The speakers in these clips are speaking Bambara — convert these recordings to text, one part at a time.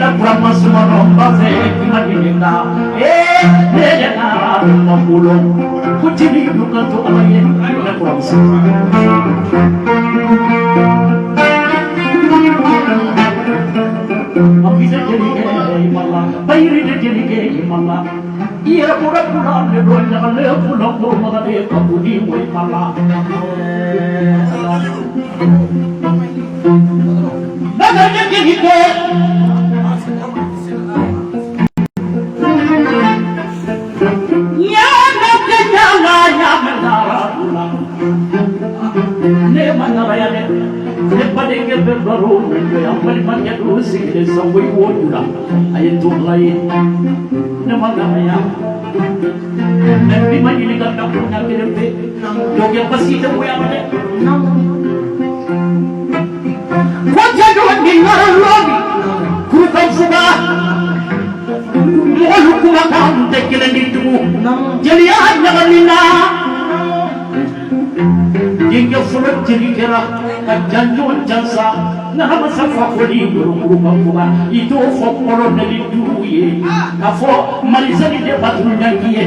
la Burama Sumano n b'a fɛ k'i ma ɲininka ee ne yɛrɛ na ma bolo ko jeli y'u ka to Ala ye ne kɔrɔmuso. Mabida jelikɛ mala bayiri de jelikɛ mala i yɛrɛ bɔra kula ne don ɲagalen kula ko magade ka budi wo mala Bakari jelikɛ ɲaga kɛ ɲaga ɲaga la ne ma nagaya dɛ ne badenkɛ bɛ baro min kɛ an balimakɛ dɔ sigilen sango i wo jula a ye to ala ye ne ma nagaya mɛ bi ma ɲininka da ko ɲa kelen pe dɔkɛ basi tɛ bonya ma dɛ ko cɛ dɔ ni yɔrɔ lɔbi kurukanfuga mɔgɔlu kumakan tɛ kelen di tugun jeliya ɲagamina denkɛ fɔlɔ jeli kɛra ka janjo jansa nahamasa fakoli kurukanfuga i t'o fɔ kɔlɔnɛli duuru ye k'a fɔ marisali de baturu ɲangi ye.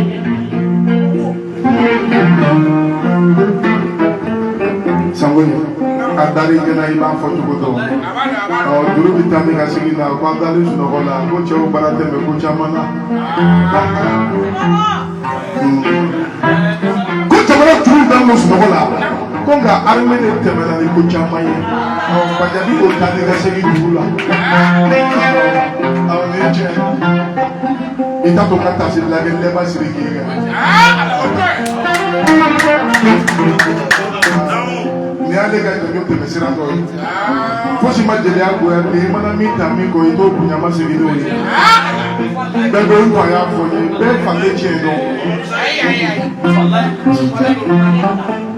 Sango a dar'i ɲɛna i b'a fɔ cogo dɔn ɔ juru bɛ taa ni ka segin na ko an dalen sunɔgɔ la ko cɛw bara tɛmɛ ko caman na ko jamana juru dalen don sunɔgɔ la ko nka armée de tɛmɛna ni ko caman ye ɔ Bajabi ko taa ni ka segin dugu la awɔ nin ye tiɲɛ ye i t'a to n ka taasibila kɛ lɛba siri k'i kɛ nin y'ale ka janjo tɛmɛ sira dɔ ye fosi ma jeliya goya bilen i mana min ta min kɔ i t'o bonya ma segin n'o ye bɛɛ ko n fa y'a fɔ n ye bɛɛ fa tɛ tiɲɛ dɔn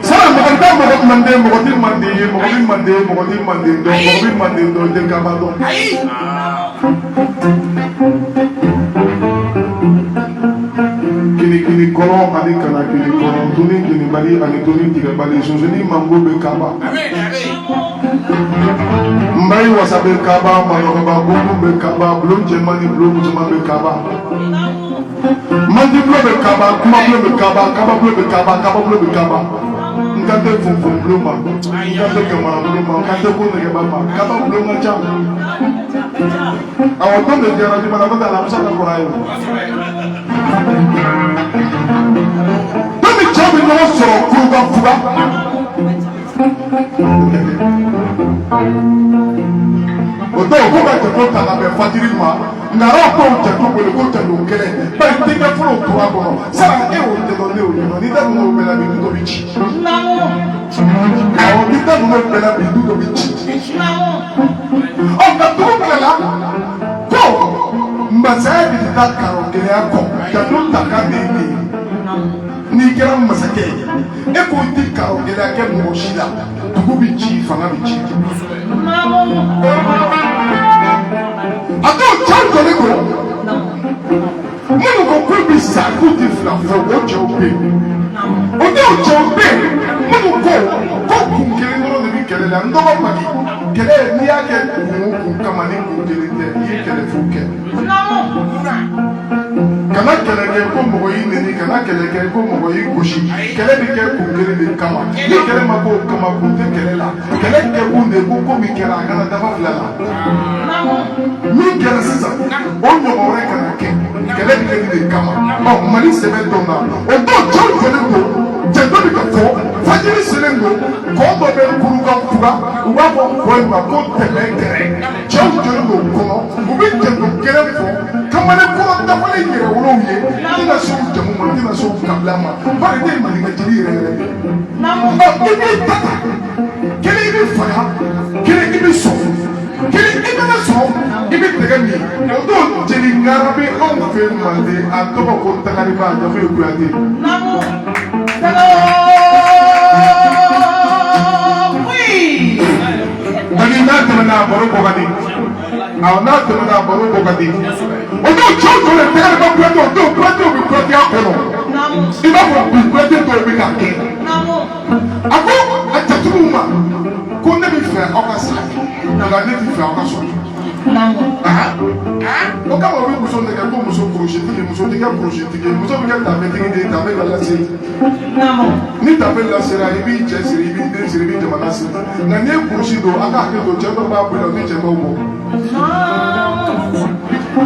sara mɔgɔ tɛ mɔgɔ manden mɔgɔ tɛ manden ye mɔgɔ bɛ manden mɔgɔ tɛ manden dɔn mɔgɔ bɛ manden dɔn i tɛ kaba dɔn. Kinikini kɔrɔ ani kana kini kɔrɔ tuni kinibali ani tuni tigɛbali sonsoni mango bɛ kaba nbayi wasa bɛ kaba manɔgɔba gungun bɛ kaba bulon cɛman ni bulon musoman bɛ kaba mandibulon bɛ kaba kumabulon bɛ kaba kababulon bɛ kaba kababulon bɛ kaba n kan tɛ funfun bulon ma n kan tɛ gamara bulon ma n kan tɛ ko nɛgɛba ma kaba bulon ka ca. Awɔ don de diyara juma la n'o tɛ alamisa ka kɔrɔ a ye o. Don min cɛw bɛ ɲɔgɔn sɔrɔ kurukanfuga. O don ko ka janjo ta ka bɛn fajiri ma naraw t'o janjo wele ko janjo kɛlɛ bari denkɛ fɔlɔw tora a kɔnɔ sara e y'o ɲɛdɔn ne y'o ɲɛdɔn n'i da donna o bɛɛ la bi du dɔ bɛ ci. Awɔ n'i da donna o bɛɛ la bi du dɔ bɛ ci. Ɔ nka dugu kɛlɛla ko masaya de tɛ taa karɔ gɛlɛya kɔ janjo ta kan de ye nin ye n'i kɛra masakɛ ye e ko i tɛ karɔ gɛlɛya kɛ mɔgɔ si la dugu bɛ ci fanga bɛ ci a dɔw cɛw jɔlen ko minnu ko k'u bɛ sa k'u tɛ fila fɔ o cɛw bɛ yen o dɔw cɛw bɛ yen minnu ko ko kun kelen dɔrɔn de bɛ kɛlɛ la n dɔgɔ mali kɛlɛ n'i y'a kɛ kun o kun kama ni kun kelen tɛ i ye kɛlɛ fu kɛ kana kɛlɛ kɛ ko mɔgɔ y'i neni kana kɛlɛ kɛ ko mɔgɔ y'i gosi kɛlɛ bɛ kɛ kun kelen de kama ni kɛlɛ ma k'o kama kun tɛ kɛlɛ la kɛlɛ kɛ kun de ko ko min kɛra a kana dafa fila la min kɛra sisan o ɲɔgɔn wɛrɛ kana kɛ kɛlɛ bɛ kɛ nin de kama ɔ mali sɛbɛ dɔn na o don cɛw jɔlen don janjo bɛ ka fɔ fajiri selen don kɔ dɔ bɛ kurukanfuga u b'a fɔ kɔ in ma ko tɛmɛ gɛrɛ cɛw jɔlen don o kɔnɔ u bɛ janjo kelen fɔ kamalen kɔrɔ dafalen yɛrɛ wolow ye n tɛna se u jamu ma n tɛna se u kabila ma bari ne ye maninka jeli yɛrɛ yɛrɛ de ye ɔ i b'i ta ta kelen i bɛ faga kelen i bɛ sɔn kelen i mana sɔn i bɛ dɛgɛ min o don jeli ŋara bɛ anw fɛ manden a tɔgɔ ko tagariba a jamu ye kuyate. Ani n'a tɛmɛna a baro bɔ ka di awɔ n'a tɛmɛna a baro bɔ ka di o don cɛw jɔlen tagariba kuyate o don kuyatew bɛ kuyateya kɔnɔ i b'a fɔ bi kuyate dɔw bɛ ka kɛ. A ko a jatigiw ma ko ne bɛ fɛ aw ka sa nka ne tɛ fɛ aw ka sɔrɔ. O kama u bɛ muso nɛgɛ ko muso kurusitigi, muso tɛ kɛ kurusitigi ye, muso bɛ kɛ taafetigi de ye, taafe ka lase. Ni taafe lasera, i b'i cɛ siri, i b'i den siri, i b'i jamana siri. Nka n'i ye kurusi don, a ka hakili to, cɛ dɔw b'a bɔ i la, u ni cɛ t'aw bɔ.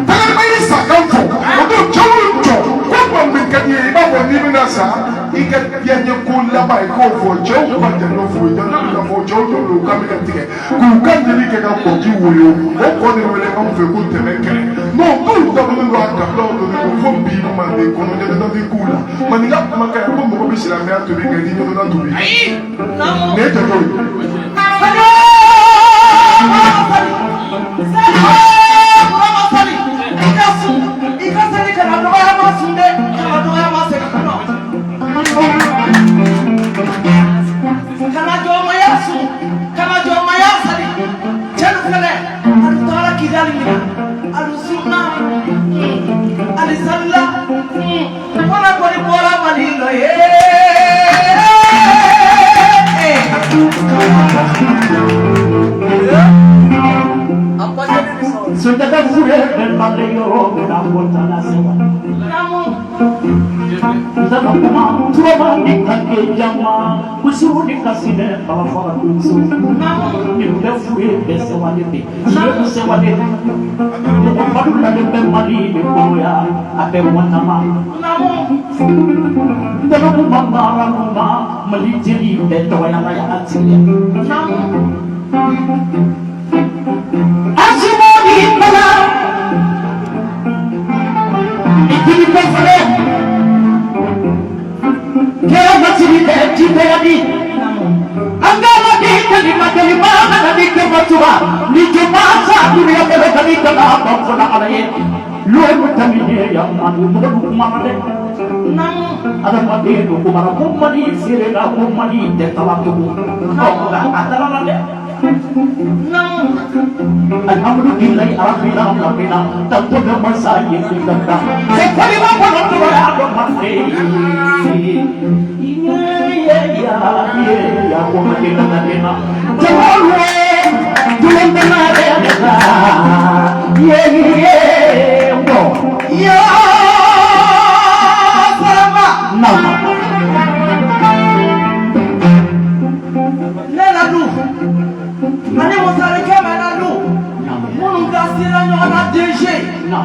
Tagama y'i sa kan fɔ, o don cɛw y'u jɔ ko maa min ka di i ye, i b'a fɔ n'i bɛna sa, i ka diyaɲɛ ko laban i k'o fɔ. Cɛw ka janjo fo ye, janjo bɛ ka fɔ, cɛw jɔ don, u kan bɛ ka tigɛ k'u ka jeli kɛ ka kɔji woyo. O kɔ de wele anw fɛ ko tɛmɛ kɛlɛ. N'o dɔw dabulen don, a kabilaw donnen don fo bi manden kɔnɔ, ɲɛdɔnna tɛ k'u la. Maninka kumakan ye ko mɔgɔ bɛ silamɛya tobi nka i tɛ ɲɛdɔnna tobi. Nin ye janjo ye. I ka seli kana dɔgɔya ma sun dɛ, kana dɔgɔya ma segin kɔnɔ, kana jɔnmaya sun, kana jɔnmaya sali. Cɛlu fɛnɛ alu tagara Kidali mina, alu sunna, ali salila fana kɔni bɔra Mali lɔ ye. Sunjata fure bɛ male yɔrɔ min na, ko tala sewa. Nzaba kuma turoma ni kanke jama kusuru ni kasine baba faga dunso. Nin bɛ fure bɛ sewale bi. Sure sewale. Mɔgɔ fadula de bɛ Mali de kɔnɔ yan, a bɛ watama. Nzaba kuma mara kuma Mali jeli bɛɛ dɔgɔyara yan a tigiya. Asimoni bala itini kɔfɛ kɛra masiri bɛ jibɛyadi angama di kalima kalima kana di kɛmatuba ni juma sa duniya bɛɛ kani kana ban fɔla ala ye loolu tamine ya manu mɔgɔ du kuma na dɛ, adamaden du kumara ko Mali feerela, ko Mali tɛ taga tugun. Ɔ nka a taara la dɛ. Alhamdulilayi rabbil alamin, tanto bɛ masa ye ka se kalima kɔnɔ tɔgɔya dɔ ma se ye ye ya ye ya ko ma de la de na jamalu tulon na re la ye ye ngo Ya Saramba. Na Ne la du ani masakɛ mɛ la du minnu ka sera ɲɔgɔn na DG, na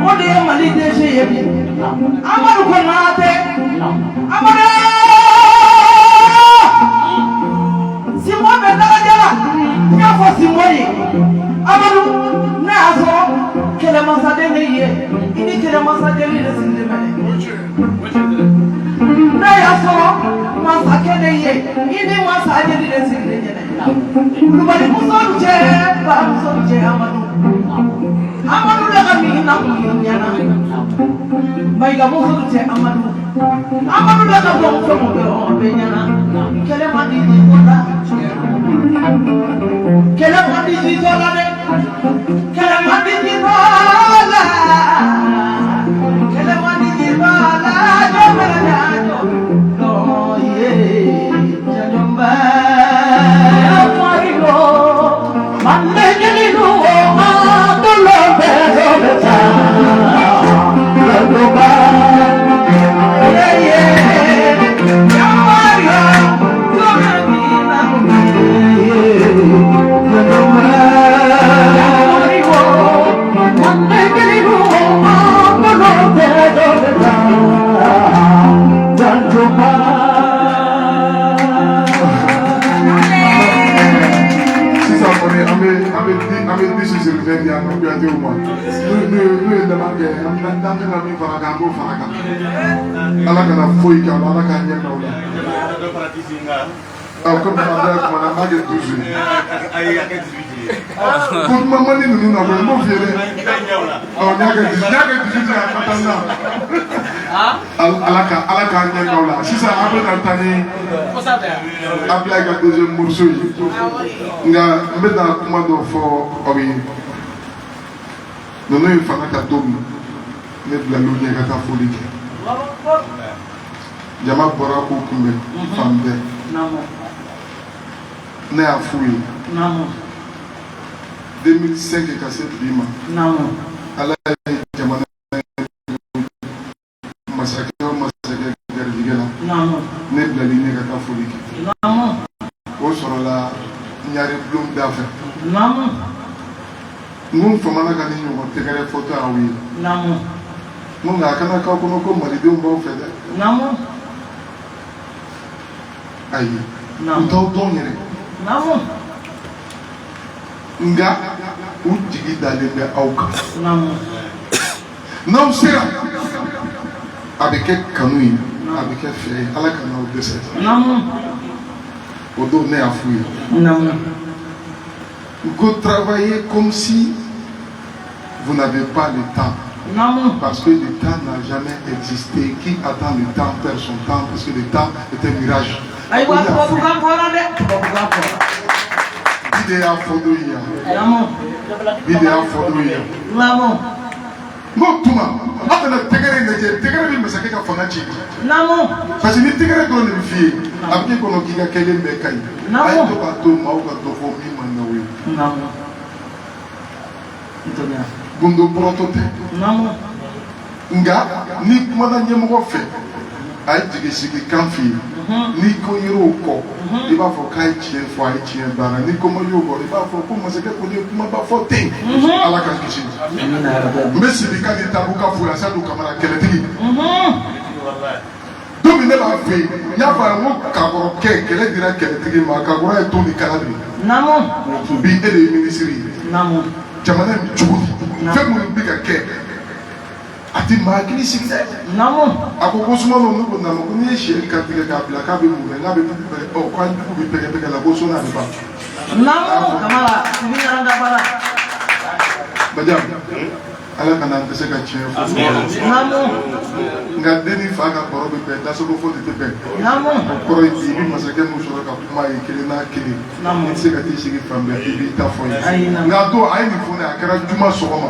o de ye Mali DG ye bi. Na. Amadu Konate. Na. Amadu Simɔ bɛ dagajɛ la, n y'a fɔ Simɔ ye. Amadu, ne y'a sɔrɔ kɛlɛmasaden de ye, i ni kɛlɛmasaden de sigilen bɛ dɛ. Ne y'a sɔrɔ masakɛ de ye, i ni masakɛ de sigilen ɲɛnɛ. Kulubali musow cɛ, bamusow cɛ, Amadu, Amadu daga min na kun ɲɛna. Mayiga musow cɛ, Amadu, Amadu daga bɔ fɛn o bɛ o bɛ ɲɛna. Kɛlɛ man di jitɔ la, kɛlɛ man di jitɔ la dɛ, kɛlɛ man di jitɔ la, kɛlɛ man di jitɔ la. Jɔn bɛ na jɔ dɔ ye jɔnba. Mario mande jelilu ma tolo bɛ bɛ ta laloba. Yeah, yeah. Ya Mario, jɔn bɛ na Mario mande jelilu ma tolo bɛ bɛ ta laloba. Sisan kɔni an bɛ dix sur 20 di an ka Kuyatew ma. N'u ye laban kɛ, an bɛ n'an kan ka min fara kan, an b'o fara kan. Ala kana foyi kɛ a la, Ala k'an ɲɛ n'aw la. Ɔ komi an bɛɛ kumana, an b'a kɛ 12 ye. Ko kuma man di ninnu na koyi, n b'o f'i ye dɛ. Ɔ n y'a kɛ 18, n y'a kɛ 18 ye, a ka taa n na. Ala k'an ɲɛ n'aw la. Sisan an bɛ na taa ni Ablaye ka deuxième morceau ye, nka n bɛ na kuma dɔ fɔ aw ye. Ninnu ye fanga ta don min, ne bilal'u ɲɛ ka taa foli kɛ. Jama bɔra k'u kunbɛn fan bɛɛ. Ne y'a f'u ye 2005 ka se bi ma, Ala ye foli kɛ. O sɔrɔla ɲare bulon da fɛ. N ko n famana ka nin ɲɔgɔn tɛgɛrɛ fɔtɔ aw ye. N ko nka a kana k'aw kɔnɔ ko malidenw b'aw fɛ dɛ. Ayi, u t'aw dɔn yɛrɛ. Nka u jigi dalen bɛ aw kan. N'aw sera, a bɛ kɛ kanu ye, a bɛ kɛ fɛ ye. Ala kana aw dɛsɛ. O don ne y'a f'u ye ko travaillez comme si vous n'avez pas le temps. Parce que le temps n'a jamais existé. Qui attend le temps perd son temps parce que le temps est un mirage. Ayiwa, tubabukan fɔra dɛ, tubabukan fɔra. Bi de y'a fɔ don ye yan. Bi de y'a fɔ don ye yan. N ko tuma aw kana tɛgɛrɛ lajɛ, tɛgɛrɛ bɛ masakɛ ka fanga ci. Parce que ni tɛgɛrɛ dɔrɔn de bɛ f'i ye, a bɛ k'e kɔnɔ k'i ka kɛlen bɛɛ ka ɲi. A ye to k'a to maaw ka dɔ fɔ min man d'aw ye. Gundo bɔrɔtɔ tɛ. Nka n'i kumana ɲɛmɔgɔ fɛ, a ye jigisigi kan f'i ye. N'i ko yer'o kɔ, i b'a fɔ k'a ye tiɲɛ fɔ, a ye tiɲɛ baara. N'i ko ma y'o kɔ, i b'a fɔ ko masakɛ kɔni ye kumaba fɔ ten. Ala k'an kisi. N bɛ Sidika ni Tabu ka fo yan, Sadu Kamara kɛlɛtigi. Don min ne b'a fɛ yen, n y'a fɔ a ye n ko kakɔrɔkɛ, kɛlɛ dira kɛlɛtigi ma, kakɔrɔ ye to ni kala de ye. Bi e de ye minisiri ye. Jamana in bɛ cogo di? Fɛn minnu bɛ ka kɛ, a tɛ maa hakili sigi dɛ. A ko ko Sumano, ne ko naamu, ko n'i ye sɛ kan tigɛ k'a bila k'a bɛ mun kɛ, n'a bɛ ɔ k'an jugu bɛ pɛgɛ-pɛgɛ la ko sɔnni a bɛ ban. Naamu, Kamara, Sibi ɲaranga bara. Badian, Ala kana an dɛsɛ ka tiɲɛ fɔ. Nka den ni fa ka baro bɛ bɛn, dasogo fɔ de tɛ bɛn. O kɔrɔ ye bi, i bɛ masakɛ min sɔrɔ ka kuma ye kelen n'a kelen, i tɛ se ka t'i sigi fan bɛɛ k'i b'i ta fɔ ye. Nka a don a ye nin fɔ ne ye, a kɛra juma sɔgɔma.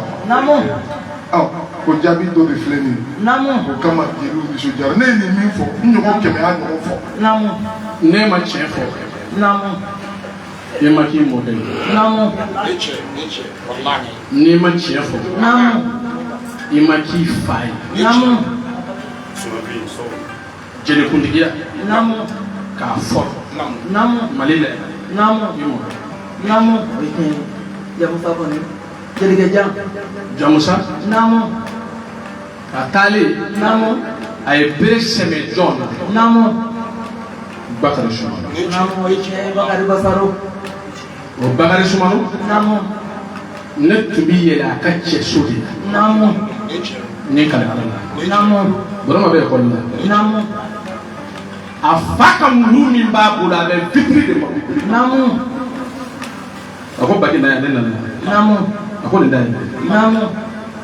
Ɔ, o jaabi dɔ de filɛ nin ye. O kama jeliw nisɔndiyara. Ne ye nin min fɔ, n ɲɔgɔn 100 y'a ɲɔgɔn fɔ. Ne ma tiɲɛ fɔ, i ma k'i mɔkɛ ye. N'i ma tiɲɛ fɔ, i ma k'i fa ye. Jelikuntigiya k'a fɔ Mali la, i mɔkɛ. Naamu, o ye tiɲɛ ye. Jamusa kɔni, jelikɛ jan. Jamusa. A taalen, a ye bere sɛmɛ jɔn na? Bakari Sumano. Naamu, o ye tiɲɛ ye, Bakari Basaro. O Bakari Sumano, ne tun bɛ yɛlɛ a ka cɛso de la. Ne kale Ala la. Burama bɛ ekɔli la. A fa ka muru min b'a bolo, a bɛ vitiri de kɔnɔ. A ko baki na yan, ne nana. A ko nin dayɛlɛ.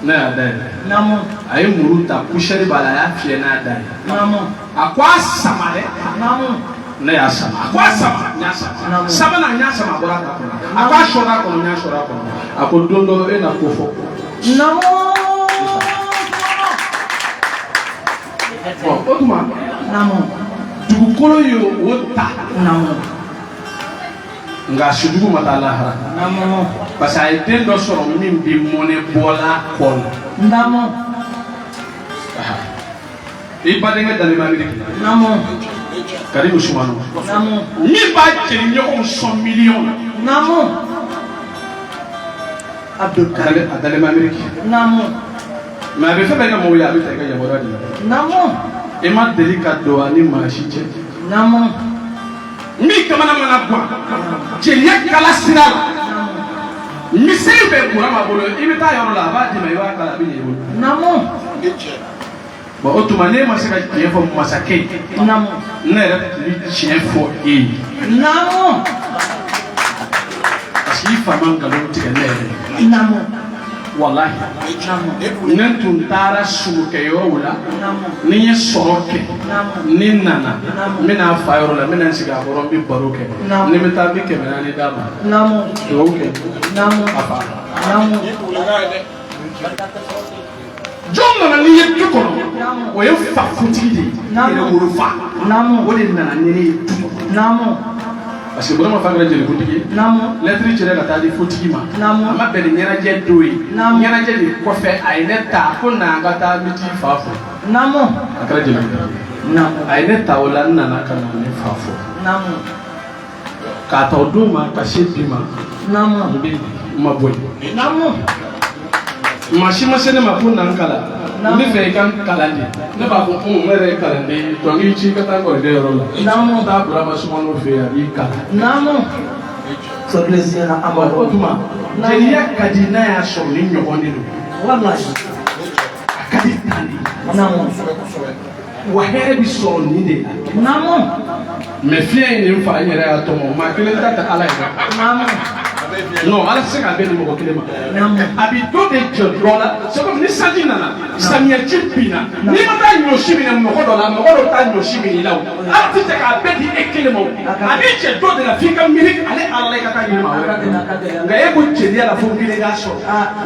Ne y'a dayɛlɛ. A ye muru ta, poussière b'a la, a y'a fiyɛ n'a da ye. A ko a sama dɛ. Ne y'a sama. A ko a sama, n y'a sama. Sabanan, n y'a sama, a bɔra a da kɔnɔ. A ko a sɔrɔ a kɔnɔ, n y'a sɔrɔ a kɔnɔ. A ko don dɔ e na ko fɔ. Ɔ, o tuma dugukolo ye o ta. Nka sujugu ma taa lahara. Parce que a ye den dɔ sɔrɔ min bɛ mɔnɛ bɔla kɔ la. I badenkɛ dalen bɛ Ameriki. Karimu Sumano. Min b'a jeliɲɔgɔnw sɔn miliyɔn na. Abdul Karim. A dalen bɛ Ameriki. Mais a bɛ fɛn bɛɛ kɛ mɔgɔw ye, a bɛ ta i ka yamaruya de la. I ma deli ka don a ni maa si cɛ. Min kamana mana gan jeliya kala sira la, misiri bɛ Burama bolo, i bɛ taa yɔrɔ la, a b'a d'i ma, i b'a kala, a bɛ ɲɛ i bolo. Bon, o tuma ne ma se ka tiɲɛ fɔ masakɛ ye, ne yɛrɛ tun bɛ tiɲɛ fɔ e ye. Parce que i fa ma nkalon tigɛ ne yɛrɛ ye. Walahi, ne tun taara sumukɛyɔrɔw la, ni n ye sɔrɔ kɛ, ni n nana, n bɛna fa yɔrɔ la, n bɛna n sigi a kɔrɔ, n bɛ baro kɛ, ni n bɛ taa, n bɛ 400 d'a ma. Dugawu kɛ a fa. Jɔn nana n'i ye du kɔnɔ? O ye fa kuntigi de ye, yɛrɛwolofa. O de nana ni ne ye du kɔnɔ. Parce que Burama fa kɛra jelikuntigi ye. Lɛtiri cira ka taa di fotigi ma. A ma bɛn ni ɲɛnajɛ don ye. Ɲɛnajɛ de kɔfɛ, a ye ne ta ko na an ka taa, n bɛ t'i fa fo. A kɛra jelikuntigi ye. A ye ne ta o la, n nana ka na ne fa fo. K'a ta o don ma ka se bi ma, n bɛ n ma bɔ yen. Maa si ma se ne ma ko na n kalan, n bɛ fɛ i ka n kalan de. Ne b'a fɔ un, ne yɛrɛ ye kalanden ye, donc i ci i ka taa n kɔrɔkɛ yɔrɔ la. Taa Burama Sumano fɛ yen, a b'i kalan. O tuma jeliya ka di n'a y'a sɔrɔ ni ɲɔgɔn de don. A ka di tan de. Wa hɛrɛ bi sɔrɔ nin de la. Mais fiɲɛ ye nin fa, n yɛrɛ y'a tɔmɔ. Maa kelen ta tɛ Ala ye. Non, Ala tɛ se k'a bɛɛ di mɔgɔ kelen ma. A bi dɔ de jɔ dɔ la. C'est comme ni sanji nana, samiyɛji binna, n'i ma taa ɲɔsi minɛ mɔgɔ dɔ la, mɔgɔ dɔ bɛ taa ɲɔsi minɛ i la. O Ala tɛ se k'a bɛɛ di e kelen ma. O a b'i cɛ dɔ de la f'i ka miiri ale Ala la, i ka taa ɲini maa wɛrɛ. Nka e ko jeliya la fo n kelen k'a sɔrɔ,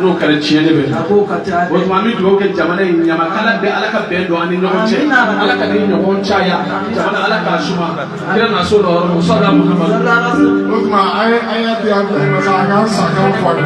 n'o kɛra tiɲɛ de bɛ na. O tuma an bɛ dugawu kɛ jamana in ɲamakala bɛɛ, Ala ka bɛn don an ni ɲɔgɔn cɛ, Ala ka ni ɲɔgɔn caya, jamana Ala k'a suma. Kira na so dɔ yɔrɔ sɔrɔ Muhamadu. O tuma an y'a di an fɛ masa a k'an sakan fɔ a ye.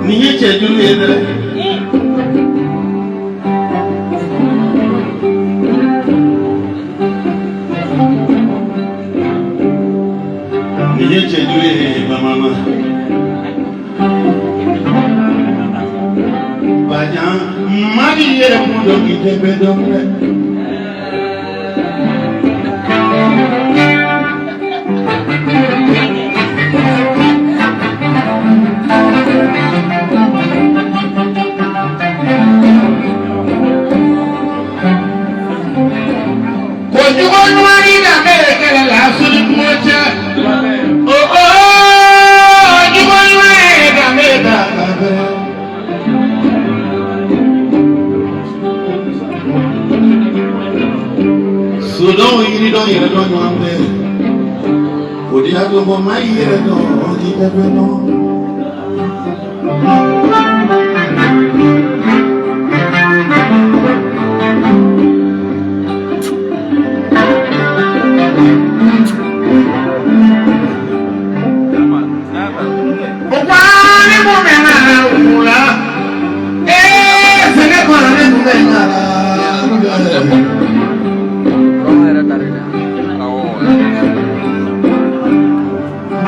Nin ye cɛjuru ye dɛ. Nin ye cɛjuru ye bamanan. Bajan maa b'i yɛrɛ kun dɔn k'i tɛ bɛɛ dɔn dɛ. Kojugu ɲuman ni danbe kɛlɛ la soli kungo cɛ. O o jugu ɲuman ye danbe ta ka bɛn. Sodɔn yiridɔn yɛrɛ dɔn ɲɔgɔn tɛ. O de y'a to ko maa y'i yɛrɛ dɔn k'i tɛ fɛn dɔn. O kwani mun bɛ na wula? Ee sɛnɛ kɔnɔ mun bɛ na wula?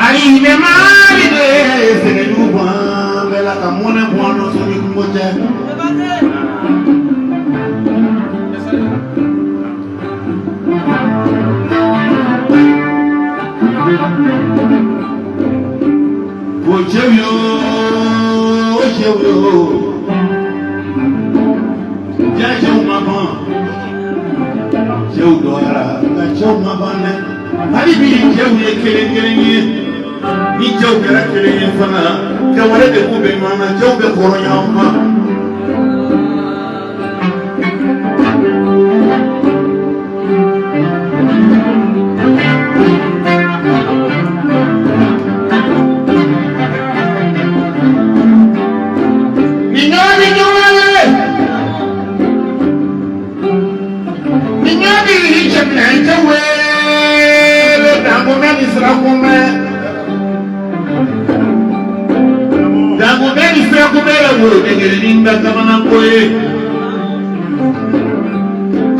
Ayi bɛ mali de sɛnɛjugu bɔ an bɛɛ la ka mɔnɛ bɔ an nɔ ni kungo cɛ. Ko cɛw yoo, cɛw yoo, ja cɛw ma ban, cɛw dɔgɔyara nka cɛw ma ban dɛ. Hali bi cɛw ye kelen kelen ye, ni cɛw kɛra kelen ye fana, kɛwale de b'u bɛ ɲɔgɔn na, cɛw bɛ kɔrɔ ɲɔgɔn ma. Ni ɲɔgɔn ni ɲɔgɔn ye, ni ɲɔgɔn bɛ cɛ minɛ cɛ wele dankunbɛ ni sirakunbɛ. Dankunbɛ ni sirakunbɛ yɛrɛ wolo kelen ni ka jamana ko ye.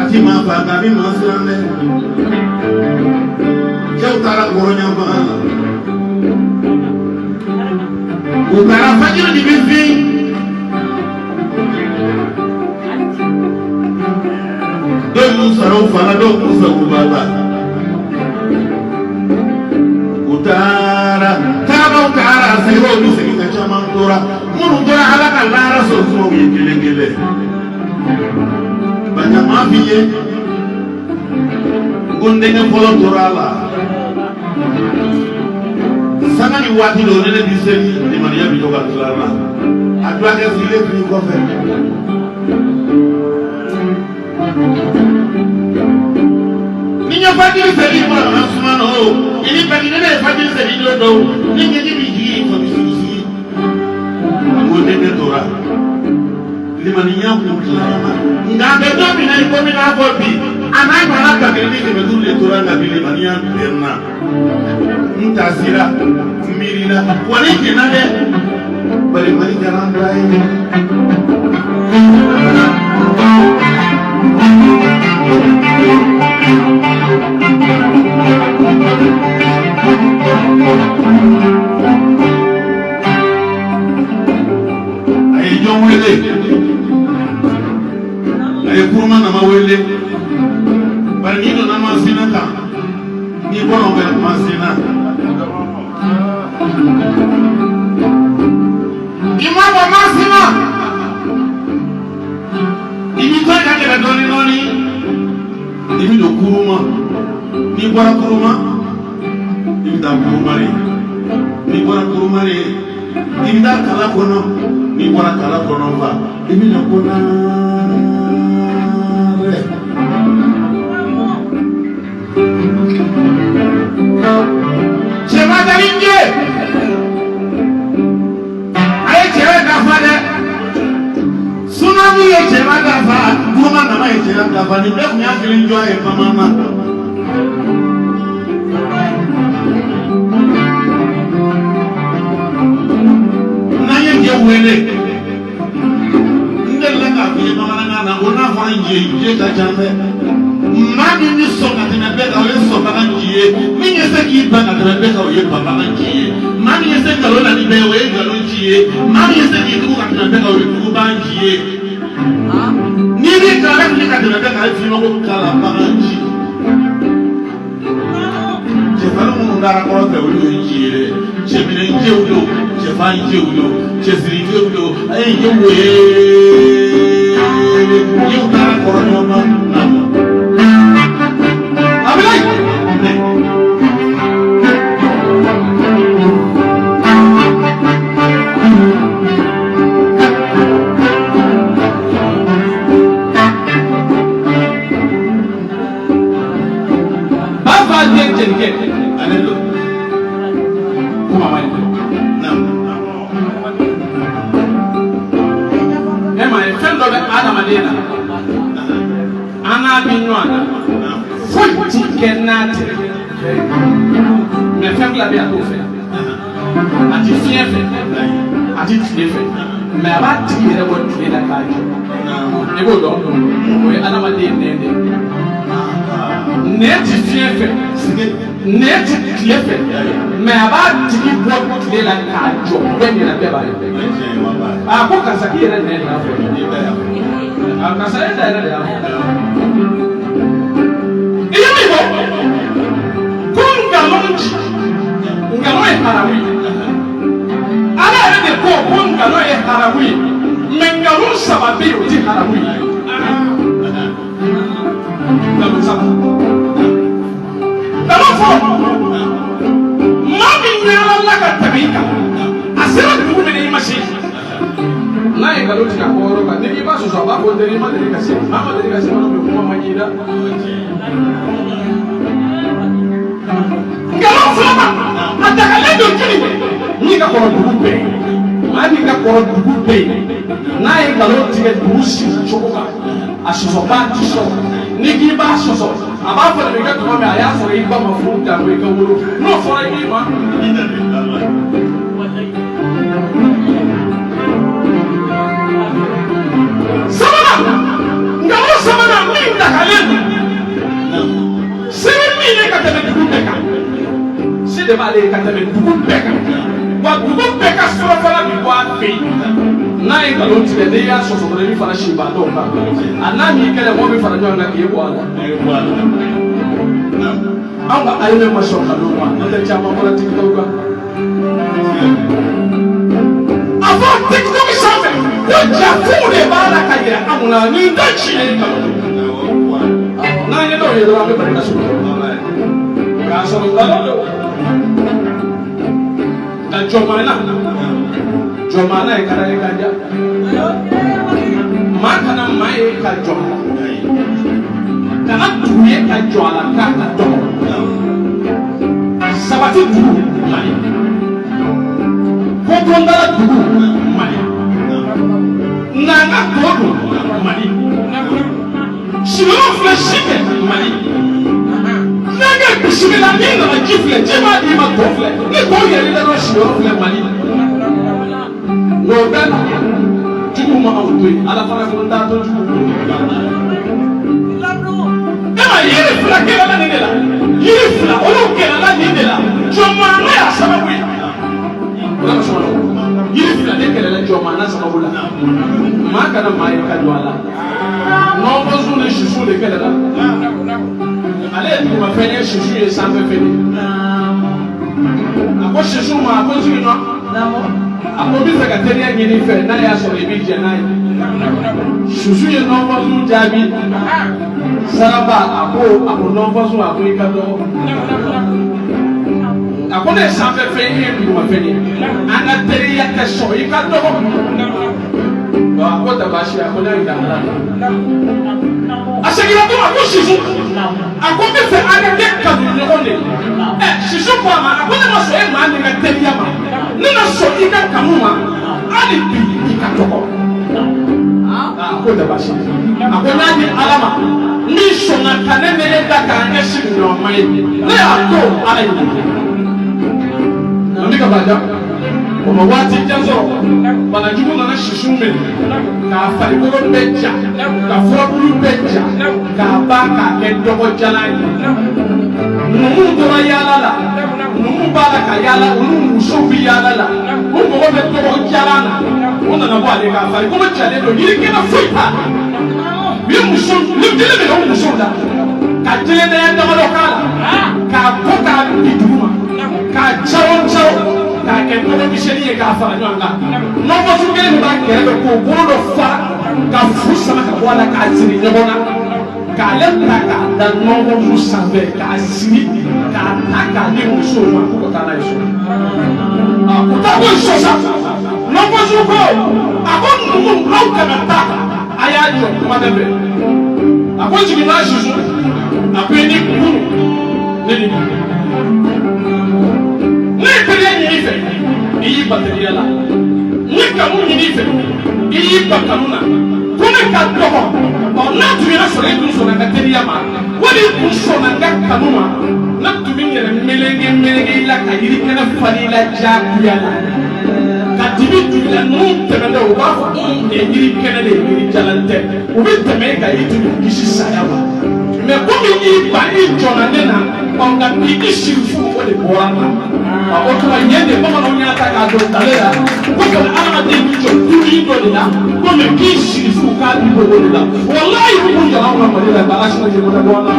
A ti maa fa nka a bɛ maa siran dɛ. Cɛw taara kɔrɔ ɲɔgɔn. U taara fajiri de bɛ fin. Dɔw y'u sara u fa la, dɔw m'u sara u ba la. U taara taamaw taara sɛgɛrɛw bɛ segin ka caman to. tora minnu tora Ala ka lahara sɔrɔ kuma ye kelen kelen Baɲa maa f'i ye n ko n denkɛ fɔlɔ tora a la sanga ni waati dɔ ne ne bi seli limaniya bi to ka tila n na a dɔgɔkɛ sigilen tun y'i kɔfɛ. Ni n ye fajiri seli i bɔra ka na suma na o i ni bagi ne ye fajiri seli don dɔw ni ɲɛji b'i jigin i fa bɛ sigi sigi n ko denkɛ tora limaniya kun tilara ma nka a bɛ don min na i komi n'a fɔ bi a n'a ɲɔgɔnna 1500 de tora nka bi limaniya bɛ n na n taasira n miirila wa ne jɛnna dɛ bari Mali kɛra an ta ye. A ye jɔn wele a ye kuruma nama wele bari n'i donna masina kan n'i bɔra o bɛ masina i ma bɔ masina i b'i to ka gɛrɛ dɔɔni dɔɔni i bɛ don kuruma n'i bɔra kuruma i bɛ taa kurumare n'i bɔra kurumare i bɛ taa kala kɔnɔ n'i bɔra kala kɔnɔ fa i bɛ na konarɛ. Cɛba Dalinje a ye cɛ dafa dɛ Sunami ye cɛba dafa Kuruma Nama ye cɛya dafa nin bɛɛ tun y'a kelen jɔ ye bamanan na. N'an ye cɛ wele n delila k'a f'i ye bamanankan na o n'a fɔra nje nje ka ca dɛ maa min bɛ sɔn ka tɛmɛ bɛɛ kan o ye sɔnbaga nci ye min ye se k'i ban ka tɛmɛ bɛɛ kan o ye banbaga nci ye maa min ye se nkalon na ni bɛɛ ye o ye nkalon nci ye maa min ye se k'i tugu ka tɛmɛ bɛɛ kan o ye tuguba nci ye n'i b'i kala fili ka tɛmɛ bɛɛ kan a bɛ f'i ma ko kalabaga nci cɛfarin minnu dara kɔrɔ fɛ olu ye nci ye dɛ cɛminɛ ncew don cɛfa ncew don cɛsiri ncew don a ye ncew ye ncew taara kɔrɔ ɲɔgɔn ma na. Abilayi. Ba fa den jelikɛ Ale don. Ko mama ye. E ma ye fɛn dɔ bɛ adamaden na an n'a bɛ ɲɔgɔn na foyi ti kɛ n'a tɛ mais fɛn fila bɛ yen a t'o fɛ a ti fiɲɛ fɛ a ti tile fɛ mais a b'a tigi yɛrɛ bɔ tile la k'a jɔ i b'o dɔn o ye adamaden nɛn de ye nɛn ti fiɲɛ fɛ nɛn ti tile fɛ mais a b'a tigi bɔ tile la k'a jɔ bɛɛ ɲɛna bɛɛ b'a ye a ko karisa k'i yɛrɛ nɛn de y'a fɔ a karisa e da yɛrɛ de y'a fɔ i ye min fɔ ko nkalon ci nkalon ye haramu ye ala yɛrɛ de ko ko nkalon ye haramu ye mais nkalon saba bɛ yen o ti haramu ye nkalon saba nkalon fɔlɔ maa min ɲɛnala ka tɛmɛ i kan a sera dugu min na i ma se n'a ye nkalon tigɛ a bɔ yɔrɔ kan ni i b'a sɔsɔ a b'a fɔ n teri i ma deli ka se maa ma deli ka se yɔrɔ min kuma man ɲi dɛ nkalon filanan a dagalen don jeli min ka kɔrɔ dugu bɛɛ ye maa min ka kɔrɔ dugu bɛɛ ye n'a ye nkalon tigɛ dugu sigi cogo kan a sɔsɔbaa ti sɔrɔ ni k'i b'a sɔsɔ a b'a fɔ de i ka tuma min a y'a sɔrɔ i ba ma furu jango i ka wolo n'o fɔra i ma. Sabanan nkalon sabanan min dagalen don se bɛ min ye ka tɛmɛ dugu bɛɛ kan se de b'ale ye ka tɛmɛ dugu bɛɛ kan wa dugu bɛɛ ka surafana bi bɔ a fɛ yen n'a ye nkalon tigɛ n'i y'a sɔsɔ dɔrɔn i bɛ fara sibatɔw kan a n'a m'i kɛlɛ mɔgɔ bɛ fara ɲɔgɔn kan k'e bɔ a la anw ka armée ma sɔn nkalon ma n'o tɛ caman bɔra tiktok kan a TikTok sanfɛ ko jafuw de b'a la ka yira anw na nin tɛ tiɲɛ ye nkalon don. N'an ye dɔw ye dɔrɔn an bɛ bali ka sugu k'a sɔrɔ nkalon don. Nka jɔnmaana jɔnmaana ye ka ye ka diya maa kana maa ye ka jɔ a la kana dugu ye ka jɔ a la k'a ka dɔgɔ sabati dugu Mali kodɔndala dugu Mali nanga to dun Mali sinɔgɔ filɛ si kɛ Mali n'an bisimila n'i nana ji filɛ ji b'a d'i ma to filɛ ni to yɛlɛla dɔrɔn sinɔgɔ filɛ Mali nka o bɛɛ la juguw ma anw to yen ala fana ko n t'a to juguw bolo e ma yiri fila kɛlɛla nin de la yiri fila olu kɛlɛla nin de la jɔnmaana y'a sababu ye o la sɔrɔ yiri fila de kɛlɛla jɔnmaana sababu la maa kana maa ye ka jɔ a la nɔnfɔsun ni susu de kɛlɛla ale ye dugumafɛn ye susu ye sanfɛfɛn ye a ko susu ma a ko n sigiɲɔgɔn a ko n bɛ fɛ ka teriya ɲini i fɛ n'a y'a sɔrɔ i bɛ jɛn n'a ye susu ye nɔnfɔsun jaabi saraba a ko nɔnfɔsun a ko i ka dɔgɔ a ko ne ye sanfɛfɛn ye e ye dugumafɛn ye an ka teriya tɛ sɔn i ka dɔgɔ a ko tɛ baasi ye a ko ne y'a jira ala la a seginna tun a ko susu a ko n bɛ fɛ an ka kɛ kanu ɲɔgɔn de ye ɛ susu ko a ma a ko ne ma sɔn e maa min ka teriya ma ne ma sɔn i ka kanu ma hali bi i ka dɔgɔ a ko tɛ baasi ye a ko n'a di ala ma min sɔnna ka ne nege da k'an kɛ sigiɲɔgɔnma ye ne y'a to ala ye an bɛ ka baja o ma waati jan sɔrɔ banajugu nana sisiw minɛ k'a farikolo bɛɛ ja ka furabulu bɛɛ ja k'a ban k'a kɛ dɔgɔjalan ye numuw tora yaala la numuw b'a la ka yaala olu musow bɛ yaala la u mago bɛ dɔgɔjalan na u nana bɔ ale kan farikolo jalen don yirikɛnɛ foyi t'a la u ye muso u ye jele minɛ o musow la ka jelendaya damadɔ k'a la k'a ko k'a bin duguma k'a caron caron k'a kɛ nɔgɔ misɛnnin ye k'a fara ɲɔgɔn kan nɔgɔsu kelen min b'a kɛrɛfɛ k'o bolo dɔ fara ka fu sama ka bɔ a la k'a siri ɲɔgɔn na k'ale ta k'a da nɔgɔsu sanfɛ k'a siri k'a ta k'a di musow ma k'u ka taa n'a ye so a ko taa ko so sa nɔgɔsu ko a ko numu aw kana taa a y'a jɔ kuma tɛ bɛn a ko jiginna susu a ko i ni kunu ne ni bi ne ye teriya ɲini i fɛ i y'i ban teriya la n ye kanu ɲini i fɛ i y'i ban kanu na ko ne ka dɔgɔ ɔ n'a tun y'a sɔrɔ e tun sɔnna n ka teriya ma wali i tun sɔnna n ka kanu ma ne tun bɛ n yɛrɛ meleke meleke i la ka yirikɛnɛ falen i la diyagoya la ka dibi don i la ninnu tɛmɛtɔ u b'a fɔ ko nin ye yiri kɛnɛ de ye yiri jalan tɛ u bɛ tɛmɛ e kan i tun b'u kisi saya ma mɛ komi i ban i jɔnna ne na ɔ nka bi i sirifu o de bɔra n na o tuma yen de bamananw y'a ta k'a don dale la ko kɔni adamaden bɛ jɔ dumuni dɔ de la ko mɛ k'i sirifu k'a bi bɔ o de la walayi u kun jɔra anw ka Mali la baara si ma jɛ ko tɛ bɔ an na.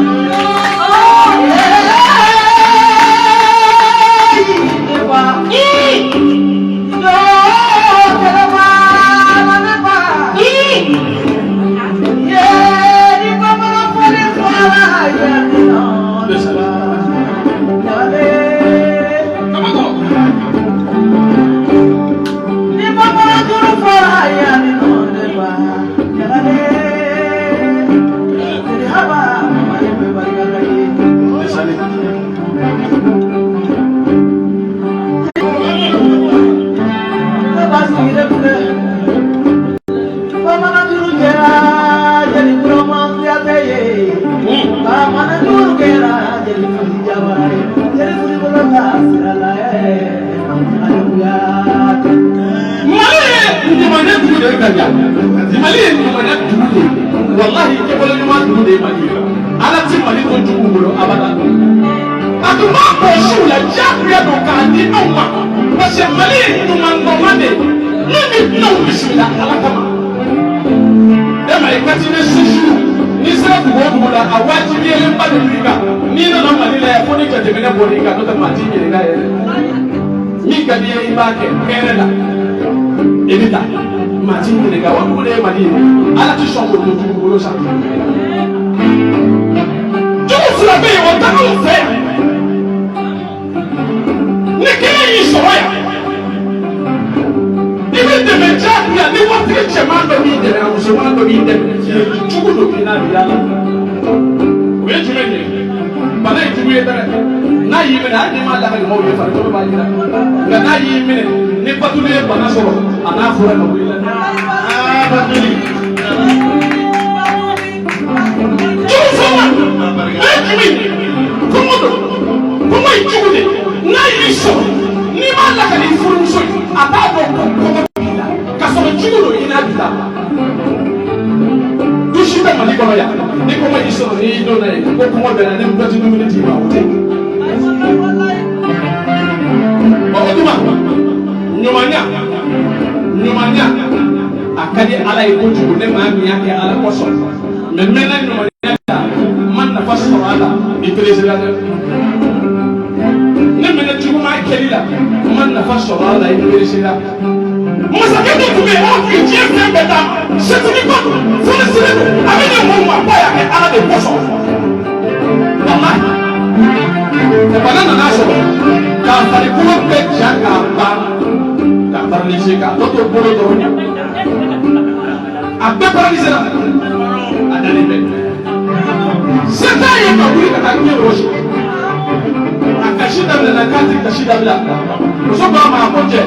Mali ye ɲumanya dugu de ye walahi kɛwale ɲuman dugu de ye Mali ye ala ti Mali to jugu bolo abada a tun b'a bɔsiw la diyagoya don k'a di anw ma parce que Mali ye ɲuman dɔnma de ye min bɛ dunanw bisimila ala kama e ma ye carte de séjour n'i sera dugu o dugu la a wajibiyalenba de don i kan n'i nana Mali la yan fo ni jateminɛ bɔr'i kan n'o tɛ maa t'i ɲininka yɛrɛ min ka d'i ye i b'a kɛ hɛrɛ la. I bɛ taa maa t'i ɲininka, o dugu de ye Mali ye. Ala ti sɔn k'o to jugu bolo sa. Jugu fila bɛ yen, o tɛ anw fɛ yan. Ni kelen y'i sɔrɔ yan, i bɛ dɛmɛ diyagoya ni waritigi cɛman dɔ b'i dɛmɛ, a musoman dɔ b'i dɛmɛ, jugu don k'i n'a bɛ yaala. O ye jumɛn ye? Bana ye jugu ye dɛ. N'a y'i minɛ, hali n'i m'a lakali maaw ye, farikolo b'a jira. Nka n'a y'i minɛ, ni batuli ye bana sɔrɔ, a n'a fura ka wuli la. Aa, batuli. Jugu fɔlɔ o ye jumɛn ye? Kɔngɔ don. Kɔngɔ ye jugu de. N'a y'i sɔrɔ, n'i m'a lakali i furumuso ye, a t'a dɔn ko kɔngɔ b'i la, k'a sɔrɔ jugu don, i n'a bi taa. Du si tɛ Mali kɔnɔ yan, ni kɔngɔ y'i sɔrɔ, n'i donna yen ko kɔngɔ bɛ na, ni dɔ tɛ dumuni d'i ma, o tɛ. Ɔ, o tuma ɲumanya, ɲumanya a ka di Ala ye kojugu. Ne maa min y'a kɛ Ala kosɔn, mɛ n mɛnna ɲumanya la, n ma nafa sɔrɔ a la, i peresera dɛ. Ne mɛnna juguman kɛli la, n ma nafa sɔrɔ a la, i peresera. Masakɛ dɔ tun bɛ yen, Ala tun ye diɲɛ fɛn bɛɛ d'a ma, setigiba don, fonisire don, a bɛ ɲɛ mɔgɔw ma, k'a y'a kɛ Ala de kosɔn. Walahi, bana nana sɔrɔ k'a farikolo bɛɛ ja k'a ban, k'a paralysé, k'a tɔ to bolo dɔrɔn, a bɛɛ paralysé la, a dalen bɛ. Se t'a ye ka wuli ka taa diɲɛ wɔsi. A kasi daminɛna k'a ti kasi dabila. Muso ko a ma, a ko cɛ,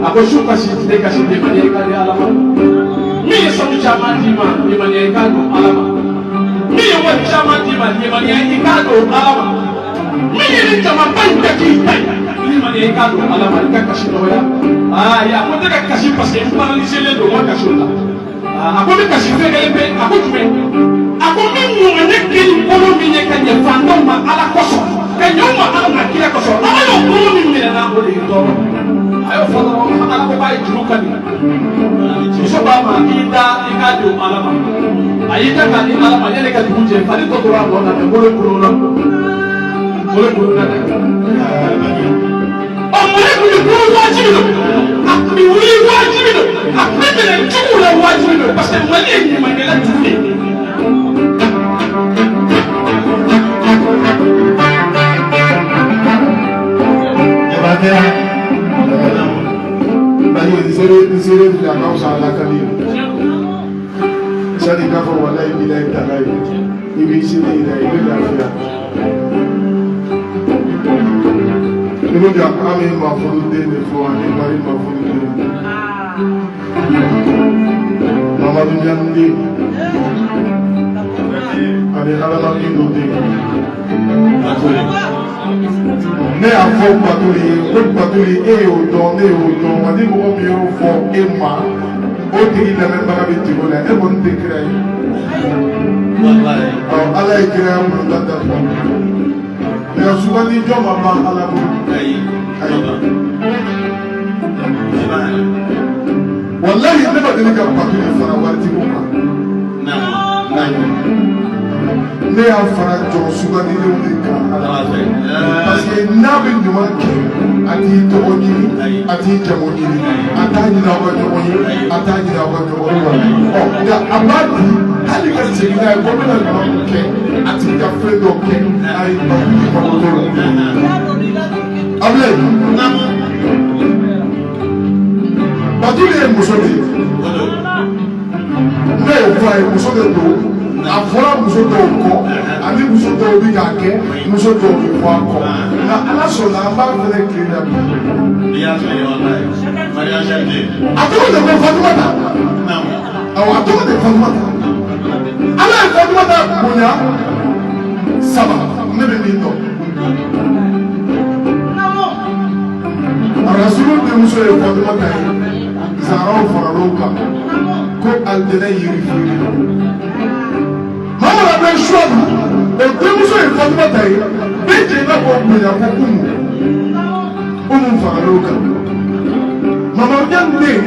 a ko su kasi, tile kasi, limaniya i ka di Ala ma. Min ye sanu caman d'i ma, limaniya i k'a don Ala ma. Min ye wari caman d'i ma, limaniya i k'a don Ala ma. Min ye nin jamaba in bɛɛ k'i ta ye, limaniya i k'a don Ala ma, i ka kasi nɔgɔya. Aa, a ko ne ka kasi parce que n paralyselen don, n ma kasi o la. A ko n bɛ kasi fɛn kelen pe. A ko jumɛn? A ko min ɲuman ne kɛ ni bolo min ye ka ɲɛ fantanw ma Ala kosɔn, ka ɲɛ u ma Ala n'a kira kosɔn, Ala y'o bolo min minɛ na, o de ye tɔɔrɔ. A y'o fɔ dɔrɔn, Ala ko k'a ye juru kari. Muso k'a ma k'i da i k'a don Ala ma. A y'i da k'a di Ala ma, yanni ka dugu jɛ, fari tɔ tora a nɔ na, mɛ bolo kolonna, bolo kolonna dɛ. Ɔ, mali tun bɛ bolo wajibi don, a tun bɛ wuli wajibi don, a tun bɛ minɛ juguw la wajibi don, parce que Mali ye ɲumankɛla dugu de ye. Jabatɛ bari n seere, n seere filɛ, a ka fisa ala kali ye. Sani k'a fɔ walayi bilayi talayi, i b'i seere yira, i bɛ lafiya. Ni ko ja, an bɛ mafulu den de fɔ ani bari mafulu den. Mamadu Ɲani den ani Adama Gindo den. Ne y'a fɔ Batuli ye ko Batuli, e y'o dɔn, ne y'o dɔn, wa ni mɔgɔ min y'o fɔ e ma, o tigi lamɛnbaga bɛ tigɛ o la. E kɔni tɛ kira ye. Ɔ, Ala ye kiraya bulonda datugu, nka sugandi jɔn ma ban Ala bolo. Ayi, walahi, ne ma deli ka Batuli fara waritigiw kan. Ne y'a fara jɔn sugandilenw de kan, parce que n'a bɛ ɲuman kɛ, a t'i tɔgɔ ɲini, a t'i jamu ɲini, a t'a ɲini aw ka ɲɔgɔn ye, a t'a ɲini aw ka ɲɔgɔn ye. Ɔ, nka a b'a di hali ka segin n'a ye ko n bɛna ɲuman min kɛ, a tigi ka fɛn dɔ kɛ. Ayi, Batuli mago t'o la. Abilayi, Batuli ye muso de ye. Ne y'o fɔ a ye, muso de don. A fɔra muso dɔw kɔ, ani muso dɔw bɛ k'a kɛ, muso dɔw bɛ bɔ a kɔ, nka Ala sɔnna, an b'a fɛnɛ tile la bi. A tɔgɔ de ko Fatumata. Awɔ, a tɔgɔ de Fatumata. Ala ye Fatumata bonya saba, ne bɛ min dɔn. Rasulu denmuso ye Fatumata ye. Zaraw faral'o kan ko alijɛnɛ yiri feere. Mamadu bɛ Suwabu, o denmuso ye Fatumata ye. Bɛɛ jɛnna k'o bonya ko Umu. Umu faral'o kan. Mamadu Ɲani den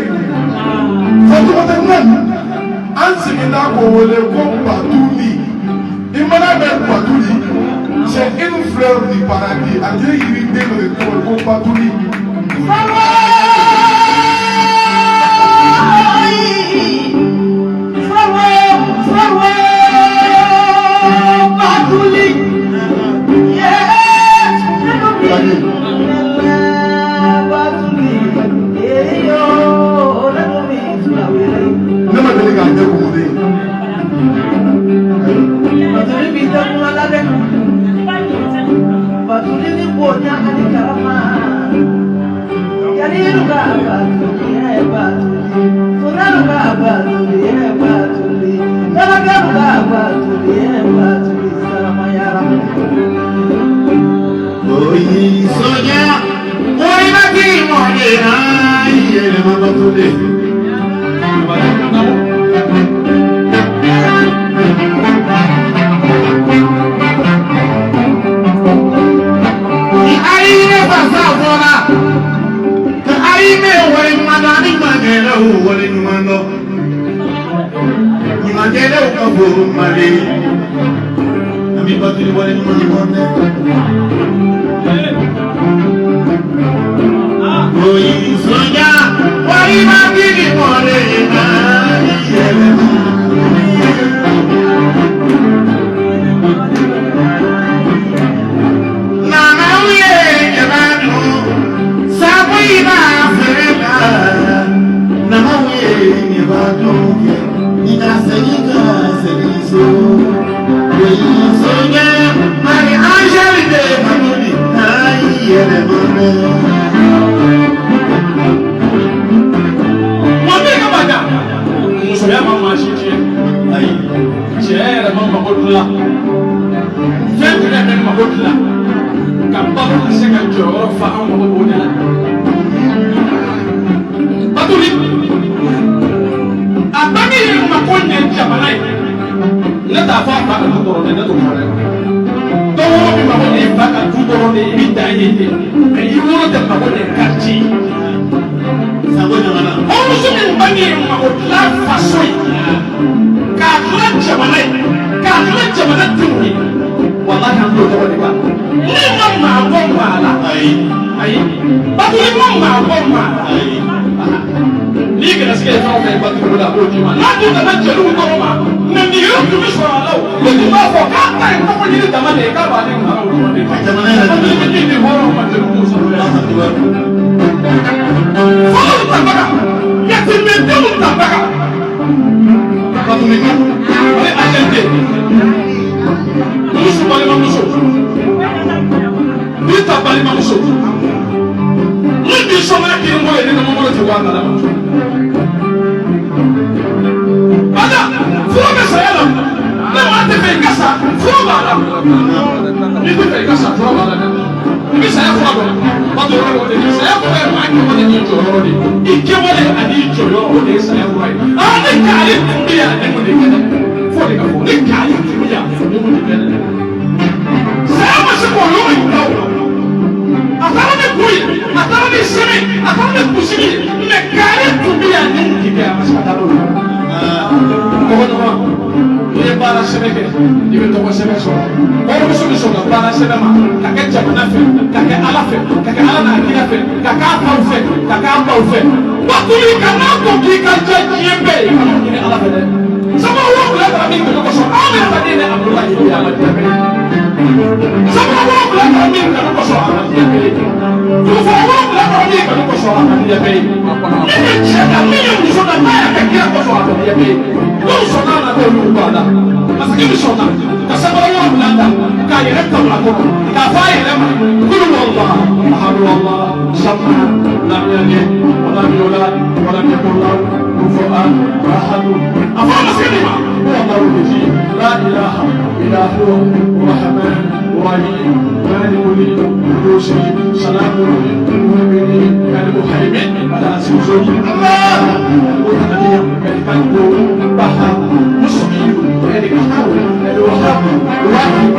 Fatumata Ɲani, an seginna k'o wele ko Batuli. I mana mɛn Batuli, c'est une fleur du paradis. Alijɛnɛ yiriden dɔ de tɔgɔ ye ko Batuli. nin. Ne ma deli k'a ɲɛ kumunen ye. Batuli b'i da kuma la dɛ. Batuli ni bonya ani karama. Jalilu ka batuli ye batuli. Funɛlu ka batuli ye batuli. Jalakɛlu ka batuli ye batuli. Salamayara. Oyi soja, oyi bati mɔden ayi yɛlɛma batuli. Ni ayi ne fasa fɔra, ka ayi ne wale ɲuman dɔn ani ɲumankɛlaw wale ɲuman dɔn. Ɲumankɛlaw ka bon Mali. An bɛ batuli wale ɲuman dɔn dɛ. Oyi soja, wari ma kiri mɔden ayi yɛlɛma. Nanaw ye jaba dun, sabu i b'a feere la. Nanaw ye ɲaba dun kɛ, i ka segin ka segin so. Oyi soja, Mari Angel de Batuli, ayi yɛlɛma dɛ. Wa min ka baja musoya ma maa si tiɲɛ. Ayi. Cɛ yɛrɛ ma mako dilan, fɛn jumɛn bɛ mako dilan ka balo ka se ka jɔyɔrɔ fa, an mako b'o de la. Batuli a bange ye mako ɲɛ jamana ye, ne t'a fɔ a fa ka du dɔrɔn de, ne t'o fɔ dɛ. Dɔw wolo bɛ mako ɲɛ i fa ka du dɔrɔn de, i bɛ dan ye ten, mɛ i wolo tɛ mako ɲɛ quartier. Sango jamana. Hɔrɔnmuso min bange ye mako dilan faso ye, k'a dilan jamana ye, k'a dilan jamana denw ye, walahi an t'o tɔgɔ de kan. Ne ma maa bɔ maa la. Ayi. Ayi, Batuli ma maa bɔ maa la. Ayi. N'i gɛrɛsɛgɛ ye fɛn o fɛn ye Batuli bolo, a b'o d'i ma. N'a dun nana jeliw kɔrɔ ma, mɛ nin yɔrɔ tun bɛ sɔrɔ a la o, o tun b'a fɔ k'a ta ye kɔkɔ ɲini dama de ye, k'a b'ale mara o dɔrɔn de ma. Jamana yɛrɛ. Batuli bɛ min di hɔrɔnw ma, jeliw t'o sɔrɔ dɛ. Fɔlɔw tabaga, yatimɛdenw tabaga. Batuli kan, ale agente. Muso balimamuso. Binta balimamuso. Min b'i sɔmina k'i n bolo ye, ni bolo tɛ bɔ a kalama. Bada, fura bɛ saya la. Ne maa tɛ fɛ i ka sa, fura b'a la. N'i tɛ fɛ i ka sa, fura b'a la dɛ. I bɛ saya fura dɔn. Bato yɔrɔ o de ye. Saya fura ye maa kɛwale n'i jɔyɔrɔ de ye. I kɛwale ani i jɔyɔrɔ, o de ye saya fura ye. Aa, ne k'ale tun bɛ yan, ne m'o de kɛ dɛ. Fo de ka fɔ, ne k'ale tun bɛ yan, ne m'o de kɛ dɛ. Saya ma se k'o yɔrɔ in ta o. A taara ni kun ye, a taara ni sɛmɛ, a taara ni kunsigi ye, mɛ k'ale tun bɛ yan, ne m'o de kɛ, a ma se ka taa n'o ye. Tɔgɔ ɲuman, n'i ye baara sɛbɛ kɛ, i bɛ tɔgɔ sɛbɛ sɔrɔ. Hɔrɔnmuso bɛ sɔn ka baara sɛbɛ ma, ka kɛ jamana fɛ, ka kɛ Ala fɛ, ka kɛ Ala n'a kira fɛ, ka k'a faw fɛ, ka k'a baw fɛ. Batuli kana to k'i ka diya diɲɛ bɛɛ ye, kana ɲini Ala fɛ dɛ. Sama 70 taara min kanu kosɔn, anw yɛrɛ ta den de Abudulayi ye, a ma diya bɛɛ ye. Sama 70 taara min kanu kosɔn, a ma diya bɛɛ ye. Dugufɔ 70 taara min kanu kosɔn, a ma diya bɛɛ ye. Min ye cɛ da, min ye muso da, n'a y'a kɛ kira kosɔn, a ma diya bɛɛ ye. Dɔw sɔnna a la, dɔw y'u bɔ a la. Masakɛ min sɔnna ka sabara 70 ta k'a yɛrɛ kanu a kɔnɔ, k'a fɔ a yɛrɛ ma kulu wallah ahadu wallah samad lam yalid wa lam yulad wa lam yakun lahu kufuwan ahad. A fɔra masakɛ min ma ko Allahu lazi la ilaha illa huwa rahman rahim malikul quddus salamul mu'minin al-muhaymin al-aziz Allah al-mu'min al-fadl bahar muslim al-kahhar al-wahhab al-wahid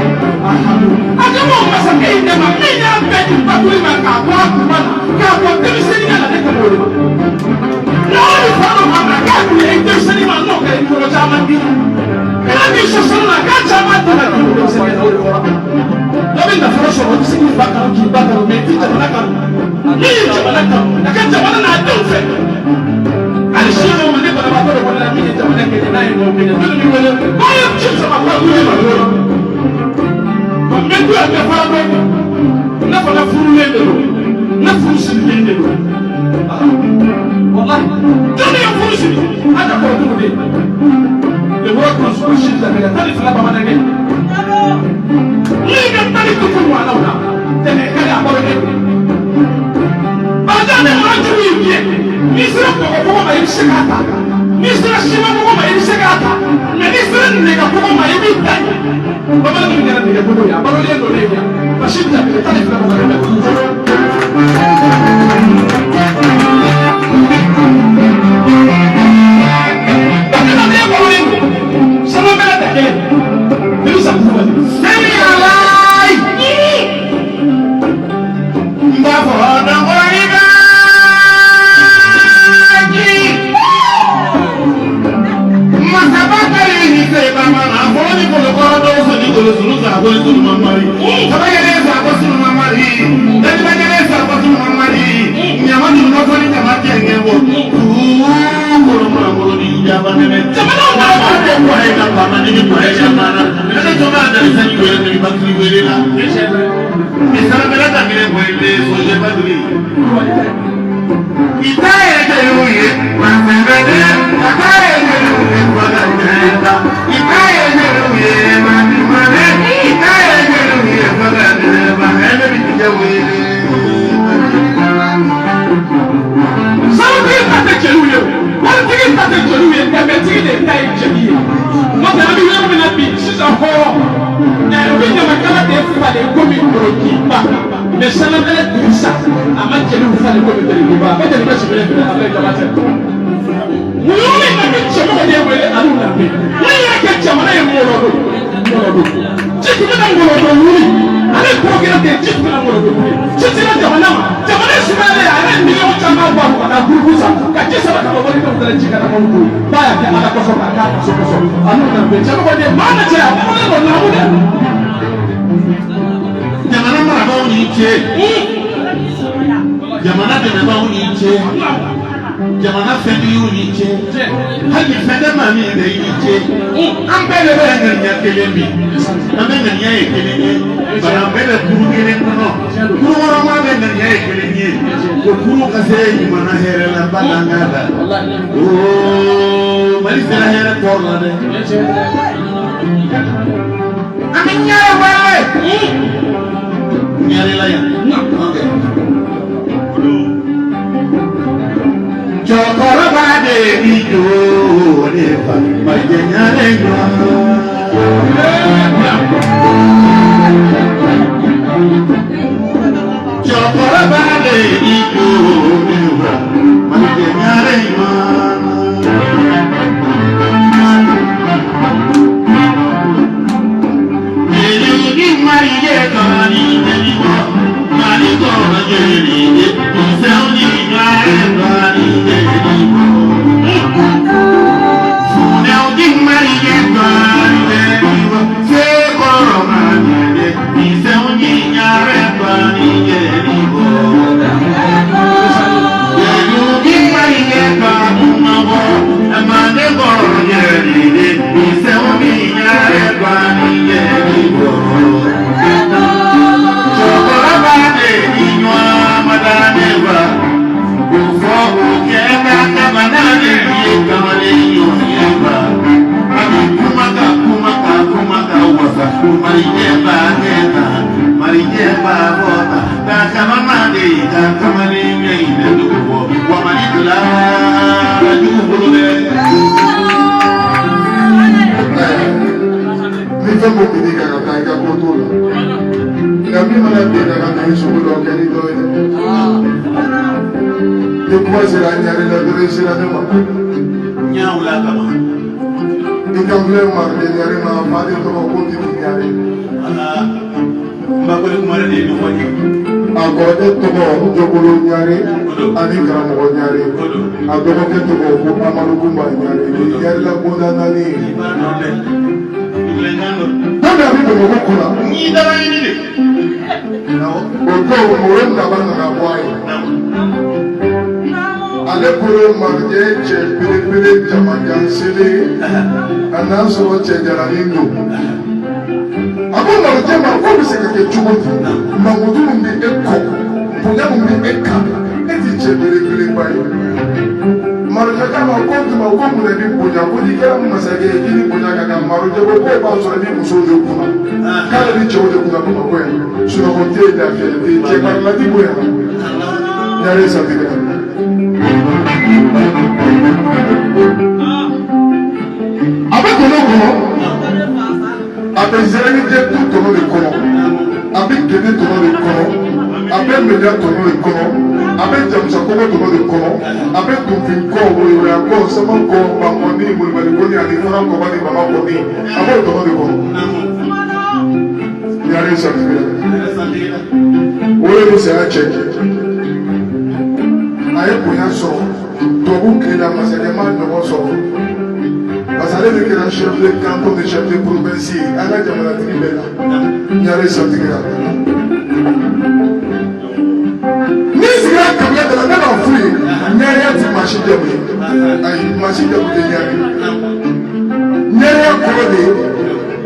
ahad. A ka bɔ masakɛ in de ma min y'a bɛɛ di Batuli ma k'a bɔ a kuma na, k'a bɔ denmisɛnninya la, ne ka b'o de ma. N'o de fa dɔ ma k'a kun ye denmisɛnnin ma, n'o kɛra i kɔrɔ caman di. Kana k'i sɔsɔ la k'a caman ta ka k'i denmisɛnninya la, o de fɔra. Dɔ bɛ nafolo sɔrɔ, i bɛ se k'i fa kanu, k'i ba kanu, mɛ i tɛ jamana kanu. Min ye jamana kanu, a ka jamana n'a denw fɛ. Hali sini o ma ne banabaatɔ dɔ kɔnɔ la min ye jamana kɛlɛ n'a ye mɔgɔ kɛlɛ, minnu bɛ wele k'a ye ci sama Batuli ma joona. Mɛ tu yan bɛɛ fara dɔn, ne fana furulen de don. Walahi, jɔnni ye furu siri an ka kɔrɔtigiw de ye. Le roi kɔrɔsiw si labɛn 12 bamanankɛ. N'i ka 12 ɲɔgɔnnaw na tɛmɛ kari a balo de don. Barisa ni maa jugu y'i fiyɛ, n'i sera kɔgɔ ma i bɛ se k'a ta, n'i sera siman kɔgɔ ma i bɛ se k'a ta, mɛ n'i sera nɛgɛ kɔgɔ ma i b'i ta ɲɛ. Bamanan min kɛra nɛgɛ kɔgɔ ye, a balolen don ne ye yan. Basi bɛ taa 12 bamanankɛ bɛɛ. Bakina ne balolen don, sanu bɛrɛ tɛ kelen. Dirisa Kulubali. Sani alayi. N b'a fɔ dɔnkɔrɔni b'a ji. Masaba kari ni se bamanan fɔlɔ ni kolokɔrɔ dɔw sɔn ni kolo sunu sa ko ni sunu mamari. Sabakɛlɛ sa ko sunu mamari. Dajibakɛlɛ sa ko sunu mamari. Ɲama dunu ma fɔ ni ɲama jɛngɛ bɔ. Tuuu kolo mara bolo ni jaba nɛnɛ. Jamana marabaaw bɛ kɔ ye ka bama ni kɔ ye jamana. Ne tun b'a dali sanji wele ni bakiri wele la. Ni sarabɛlɛ ta kelen bɔ ile sojɛ bakiri. I ta ye jeliw ye masɛbɛlɛ, a ta ye jeliw ye fagajɛta. I ta ye jeliw ye matimale, i ta ye jeliw ye fagajɛba. Hɛrɛ bi tigɛ wele. Sanutigi ta tɛ jeliw ye, waritigi ta tɛ jeliw ye, dɛmɛtigi de ta ye jeli ye. N'o tɛ an bɛ yɔrɔ min na bi sisan hɔrɔn u bɛ ɲamakala de falen komi dolokiba, mɛ sanabɛlɛ Dirisa a ma jeliw falen komi dolokiba. A bɛ jeliba sigilen filɛ a bɛ jama cɛ. Mun min na kɛ cɛmɔgɔ de wele ani lamɛn ne y'a kɛ jamana ye ŋɔlɔdo ŋɔlɔdo ji tun bɛna ŋɔlɔdo wuli ale kɔrɔkɛ tɛ ji tun bɛna ŋɔlɔdo wuli ji sera jamana ma jamana sumayalen a yɛrɛ miliyɔn caman bɔ a kun ka taa gurupu san ka ji saba ka bɔ wali dɔw taara ji ka taa mɔbili bolo ba y'a kɛ ala kosɔn k'a k'a faso kosɔn ani lamɛn cɛmɔgɔ de maa na cɛ a bɔlen don naamu dɛ. Jamana marabaaw ni ce. Jamana dɛmɛbaaw ni ce. Jamana fɛntigiw ni ce. Hali fɛn tɛ maa min bɛ i ni ce. An bɛɛ de bɛ ŋaniya kelen bi. An bɛ ŋaniya ye kelen ye. Bari an bɛɛ bɛ kuru kelen kɔnɔ. Kuru kɔnɔma bɛ ŋaniya ye kelen ye. Ko kuru ka se ɲuman na hɛrɛ la ba n'an ka la. Oo Mali sera hɛrɛ kɔrɔ la dɛ. An bɛ ɲɛre wele. Ɲɛre la yan. Ok. Cɛkɔrɔba de bi jɔ ne fa majɛ ɲare ɲuman. Cɛkɔrɔba de bi jɔ ne fa majɛ ɲare ɲuman. Jeliw ni marijɛ kɔni jeli bɔ, mali kɔnɔ jeli ye, misɛnw ni ɲare kɔni jeli bɔ. Funɛw ni marijɛ kɔni jeli bɔ, sekɔrɔ ma jeli, misɛnw ni ɲare kɔni jeli bɔ. Jeliw ni marijɛ kɔni ma bɔ, mande kɔrɔ jeli ye, misɛnw ni ɲare kɔni jeli bɔ. Cɛkɔrɔba de ni ɲɔgɔn ma da ne wa, o fɔ o kɛ ka kamana de ye kamalen ɲɔgɔn ye wa. A bɛ kuma ka kuma ka kuma ka wasa, marijɛ b'a kɛ tan, marijɛ b'a fɔ tan, ka kamana de ka kamalen ɲɛ in de dugu bɔ, wa mali bila jugu bolo dɛ. Ni fɛn ko bin kan ka taa i ka ko t'o la nka min mana bin kan ka taa i sogo dɔ kɛ ni dɔ ye dɛ. Ni kuma sera ɲare la dɔrɔn i sera ne ma. Ɲaw la kama. I kan filɛ mariden ɲare ma a fa de tɔgɔ ko Titi ɲare. Ala n ba kɔni kuma de ye ɲɔgɔn ye. A kɔrɔkɛ tɔgɔ Jɔkolo ɲare ani karamɔgɔ ɲare. A dɔgɔkɛ tɔgɔ ko Amadu Kunba ɲare. Nin ɲarela bonda naani ye. I b'a dɔn dɛ. Dugulenkan don. Don min a bɛ Bamakɔ kunna. N y'i daba ɲini de. O don Moro Naba nana bɔ a ye. Ale bolo marijɛ cɛ belebele jamajan selen a n'a sɔrɔ cɛ jalanin don. A ko marijɛ ma k'o bɛ se ka kɛ cogo di? Mankutu min bɛ e kɔ, bonya min bɛ e kan, e tɛ cɛ belebeleba ye. Marojɛ k'a ma ko tuma ko mun na i bɛ bonya, ko n'i kɛra masakɛ ye k'i ni bonya ka kan. Marojɛ ko k'o b'a sɔrɔ i bɛ musow de kunna, k'ale bɛ cɛw de kunna Bamakɔ yan. Sunɔgɔ tɛ yen, lafiya tɛ yen, cɛ ti bonya. Ɲare santigi la. A bɛ tɔnɔ kɔnɔ, a bɛ zɛrɛnijɛ tu tɔnɔ de kɔnɔ, a bɛ gende tɔnɔ de kɔnɔ, a bɛ mɛlɛ tɔnɔ de kɔnɔ, a bɛ jamusakogo tɔnɔ de kɔnɔ, a bɛ dunfin kɔ, woyoya kɔ, sama kɔ, bankɔni, molobali kɔni ani fara kɔba ni baba kɔni, a b'o tɔnɔ de kɔnɔ. Ɲare santigi la. O de bɛ saya cɛ. A ye bonya sɔrɔ tubabu tile la, masakɛ ma ɲɔgɔn sɔrɔ, parce que ale de kɛra chef de canton de chef de province ye an ka jamanatigi bɛɛ la. Ɲare santigi la. N'i sigira kabila dɔ la, ne b'a f'u ye, ɲareya ti maa si jamu ye. Ayi, maa si jamu tɛ ɲare. Ɲareya kɔrɔ de ye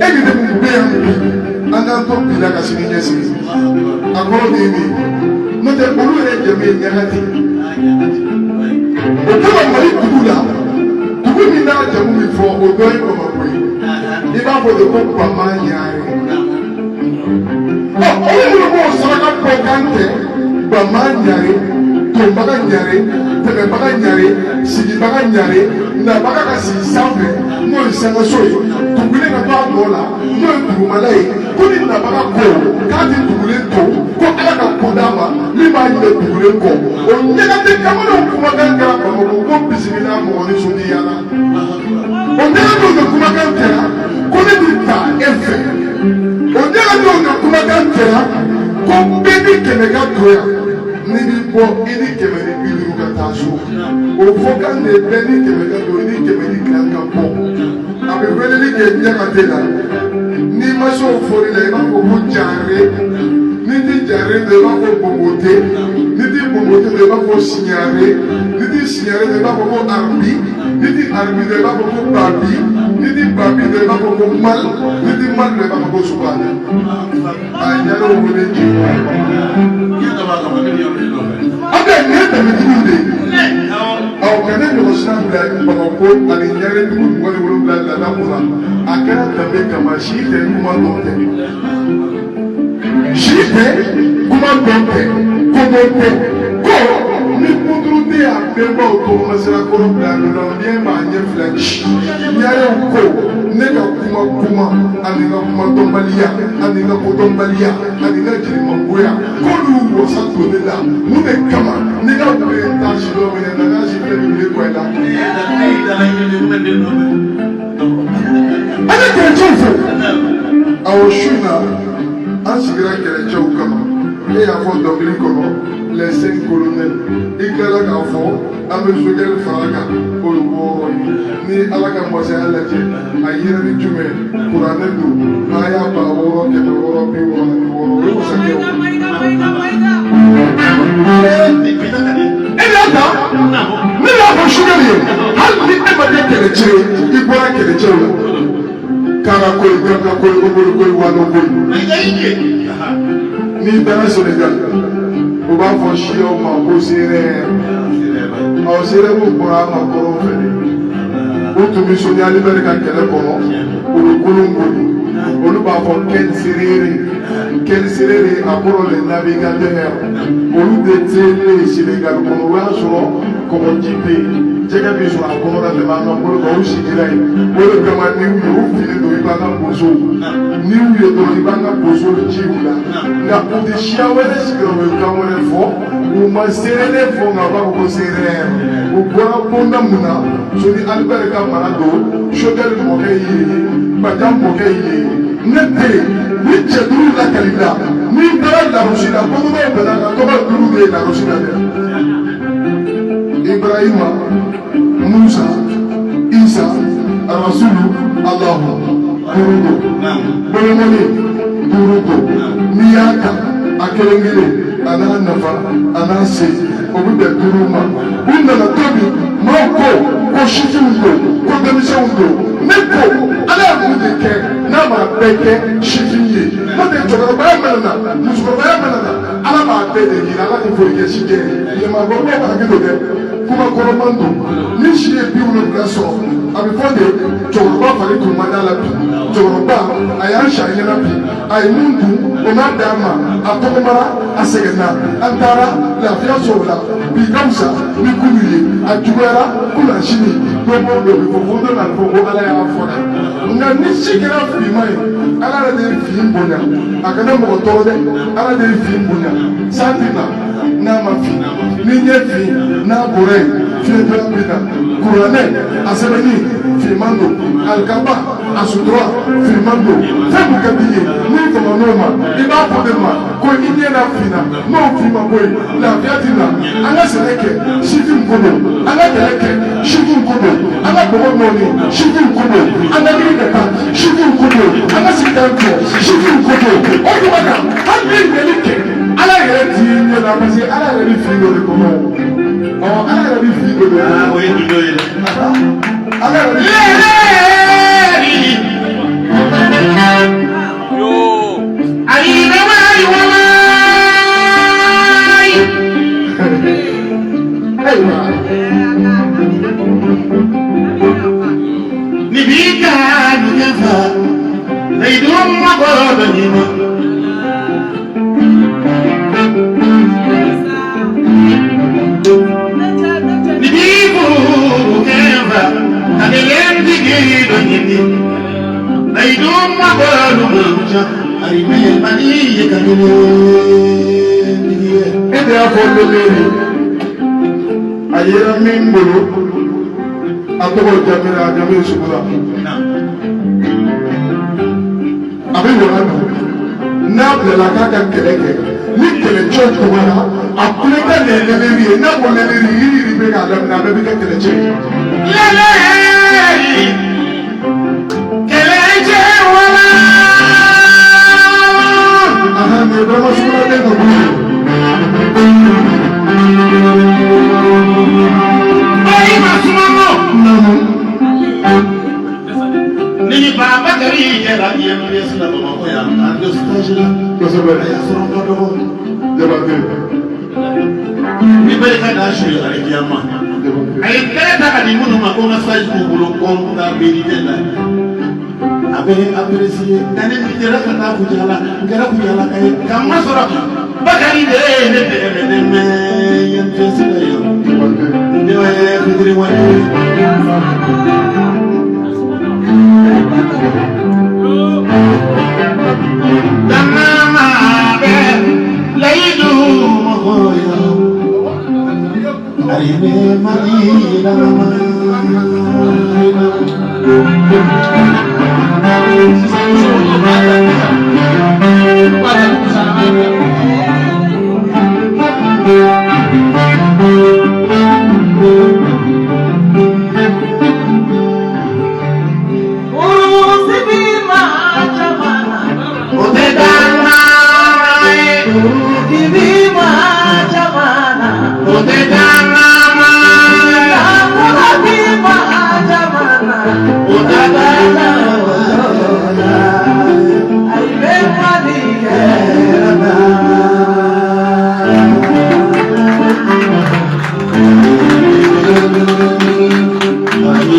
e ni ne mun bɛ yan bi, an k'an to bi la ka sini ɲɛsigi. A kɔrɔ de ye nin ye. N'o tɛ, olu yɛrɛ jamu ye ɲagate. O kama Mali dugu la, dugu min n'a jamu bɛ fɔ, o dɔ ye Bamakɔ ye. I b'a fɔ de ko Bama Ɲare. Ɔ, olu minnu b'o saraka bɔ kan kɛ, Bama Ɲare, tonbaga ɲare, tɛmɛbaga ɲare, sigibaga ɲare, nabaga ka sigi sanfɛ, n'o ye sankaso ye, dugulen ka to a nɔ la, n'o ye dugumala ye, ko ni nabaga ko k'a tɛ dugulen to, ko Ala ka ko d'a ma min b'a ɲinɛ dugulen kɔ. O ɲɛgɛn kamalenw kumakan kɛra Bamakɔ ko bisimila mɔgɔ nisɔndiya la. O ɲɛgɛndenw de kumakan kɛra ko ne bɛ ta e fɛ. O ɲɛgɛndenw de kumakan kɛra ko bɛɛ ni kɛmɛ ka don yan, n'i bɛ bɔ i ni 150 ka taa so. O fɔkan de ye bɛɛ ni kɛmɛ ka don, i ni kɛmɛ ni tila ka bɔ. A bɛ weleli kɛ ɲagate la. N'i ma se o fɔli la, i b'a fɔ ko jare. N'i ti jare dɔn, i b'a fɔ bonbote. N'i ti bonbote dɔn, i b'a fɔ siɲare. N'i ti siɲare dɔn, i b'a fɔ ko arabi. N'i ti arabi dɔn, i b'a fɔ ko babi. N'i ti babi dɔn, i b'a fɔ ko mal. N'i ti mal dɔn, i b'a fɔ ko subahana. A ɲagaw wele ji. An bɛ nin ye danbetigiw de ye. Ɔ, ka ne ɲɔgɔn sira bila Bamakɔ ani Ɲare dugu 27 laada kunna, a kɛra danbe kama. Si tɛ kuma dɔn tɛ, si tɛ kuma dɔn tɛ, kodɔn tɛ. Ko ni kuturu tɛ a bɛnbaw tɔgɔma sira kɔrɔ bila nɔ la, biyɛn b'a ɲɛ fila ci. Ɲarew ko ne ka kuma kuma ani n ka kuma dɔnbaliya ani n ka kodɔnbaliya ani n ka jelimangoya, k'olu wasa don ne la. Mun de kama ne ka wele ta si dɔ minɛ na n'a si filɛ nin wele kɔ i la. An ye kɛlɛcɛw fo. Awɔ, su in na an sigira kɛlɛcɛw kama. E y'a fɔ dɔnkili kɔnɔ, les cinq colonels. I tilala k'a fɔ an bɛ Choguel fara kan, o ye wɔɔrɔ ye. Ni Ala ka masaya lajɛ, a yera ni jumɛn ye? Kuranɛ don, aya 6666, o ye masakɛ o. E de y'a ta, ne y'a fɔ Choguel ye, hali ni e ma kɛ kɛlɛcɛ ye, i bɔra kɛlɛcɛw la. Kara koyi, Kanka koyi, Obolo koyi, Walo koyi. N'i taara Sénégal, u b'a fɔ siyaw ma ko seerɛ. Ɔ, seerɛw bɔra an ka kɔrɔn fɛ de. U tun bɛ Soni Ali Bɛri ka kɛlɛ kɔnɔ, u bɛ kolon boli. Olu b'a fɔ quel Sérère, quel Sérère, a kɔrɔ le navigateur. Olu de selen Sénégal kɔnɔ, o y'a sɔrɔ kɔgɔji bɛ yen, jɛgɛ bɛ sɔrɔ a kɔnɔ ka tɛmɛ an ka bolo kan. U sigira yen. O de kama n'i y'u ye, u fini don, i b'an ka bosow, n'i y'u ye dɔrɔn, i b'an ka bosow ci u la. Nka u tɛ siya wɛrɛ sigiyɔrɔ, u ye kan wɛrɛ fɔ, u ma seere fɔ, nka u b'a fɔ ko seere. U bɔra bonda mun na? Soni Ali Bɛri ka mara don. Choguel mɔkɛ ye, Bajan mɔkɛ ye. Ne tɛ yen ni cɛ duuru lakali la. N'i taara Larusi la, ko tɔgɔ bɛnna kan, tɔgɔ duuru de ye Larusi la dɛ: Ibrahima, Musa, Isa, Rasulu, Alahu. Duuru don. Bolomɔni duuru don. N'i y'a ta a kelen kelen, a n'a nafa, a n'a se, o bɛ bɛn duuru ma. U nana to min, maaw ko ko sifinw don, ko denmisɛnw don. Ne ko Ala ye mun de kɛ n'a m'a bɛɛ kɛ sifin ye. N'o tɛ, cɛkɔrɔbaya mana na, musokɔrɔbaya mana na, Ala b'a bɛɛ de yira. Ala tɛ foyi kɛ si jɛ ye. Yɛlɛmakɔrɔbaw ka hakɛ to dɛ, kuma kɔrɔman don. Ni si ye 70 sɔrɔ, a bɛ fɔ de cɛkɔrɔba fari tun man d'a la bi, cɛkɔrɔba a y'an si a ɲɛna bi, a ye mun dun o ma bɛn a ma, a tɔgɔmara, a sɛgɛnna, an taara lafiya sɔrɔ o la bi ka fisa ni kunu ye, a juguyara kunna sini don o don bɛ fɔ ko dɔ nana fɔ ko Ala y'a fɔ dɛ. Nka ni si kɛra finman ye, Ala yɛrɛ de ye fin bonya. A kana mɔgɔ tɔɔrɔ dɛ, Ala de ye fin bonya. San tɛ na n'a ma fin, ni ɲɛ fin n'a bɔra yen, fiɲɛtɔya bɛ na. Kuranɛ a sɛbɛnni finman don, alikaba a sutura finman don. Fɛn mun ka di i ye, n'i faman'o ma, i b'a fɔ de ma ko i ɲɛ na finna. N'o fin ma bɔ yen, lafiya ti na. An ka sɛnɛ kɛ, sifin ko don. An ka kɛlɛ kɛ, sifin ko don. An ka bɔgɔ nɔɔni, sifin ko don. An ka yiri ka taa, sifin ko don. An ka sigida jɔ, sifin ko don. O tuma na, hali ni ɲɛli kɛ, Ala yɛrɛ t'i ɲɛ na, parce que Ala yɛrɛ bɛ fin dɔ de kɔnɔ. Ɔ, Ala yɛrɛ bɛ fin dɔ de kɔnɔ. O ye gindo ye dɛ. Ala yɛrɛ bɛ. Ayi bɛ wayi wayi. Ayiwa. Ni bi ka nuge fa, layidu mago bɛ nin ma. Ni bi furu kɛ fa, a bɛ lentigi dɔ ɲini. Layidu mago ma ca, ayi mɛ mali ye ka ɲini tigi ye. E de y'a fɔ leleri a yera min bolo, a tɔgɔ Jamila, a jamu ye Sugula, a bɛ wara dun. N'a bilala k'a ka kɛlɛ kɛ, ni kɛlɛcɛ dɔgɔyara, a kulekan de ye leleri ye. N'a ko leleri, yiri yiri bɛ k'a daminɛ, a bɛɛ bɛ kɛ kɛlɛcɛ ye. Leleri, kɛlɛcɛ wala. Ahan, nin ye Burama Sugula den ka bolo ye. Ayi ma suma mɔ. Naamu. Ni ni Babakari yɛrɛ ye INPS la Bamakɔ yan, an bɛ stage la. Kosɛbɛ. A y'a sɔrɔ n ka dɔgɔ. Jabate. Ni barika da su ye alikiyama. Jabate. A ye kɛlɛ ta ka di minnu ma ko n ka stage b'u bolo comptabilité la. A bɛ apprécier nka ni min jɛra ka taa Kucala, n kɛra Kucala ka ye ka n ma sɔrɔ Bakari de ye ne dɛmɛ dɛmɛ INPS la yan. Jabate. Ne ye fitiri wale ye. Danama bɛ layidu mɔgɔya. Arime mali danama. O tɛ danama ye. O tɛ danama ye. O tɛ danama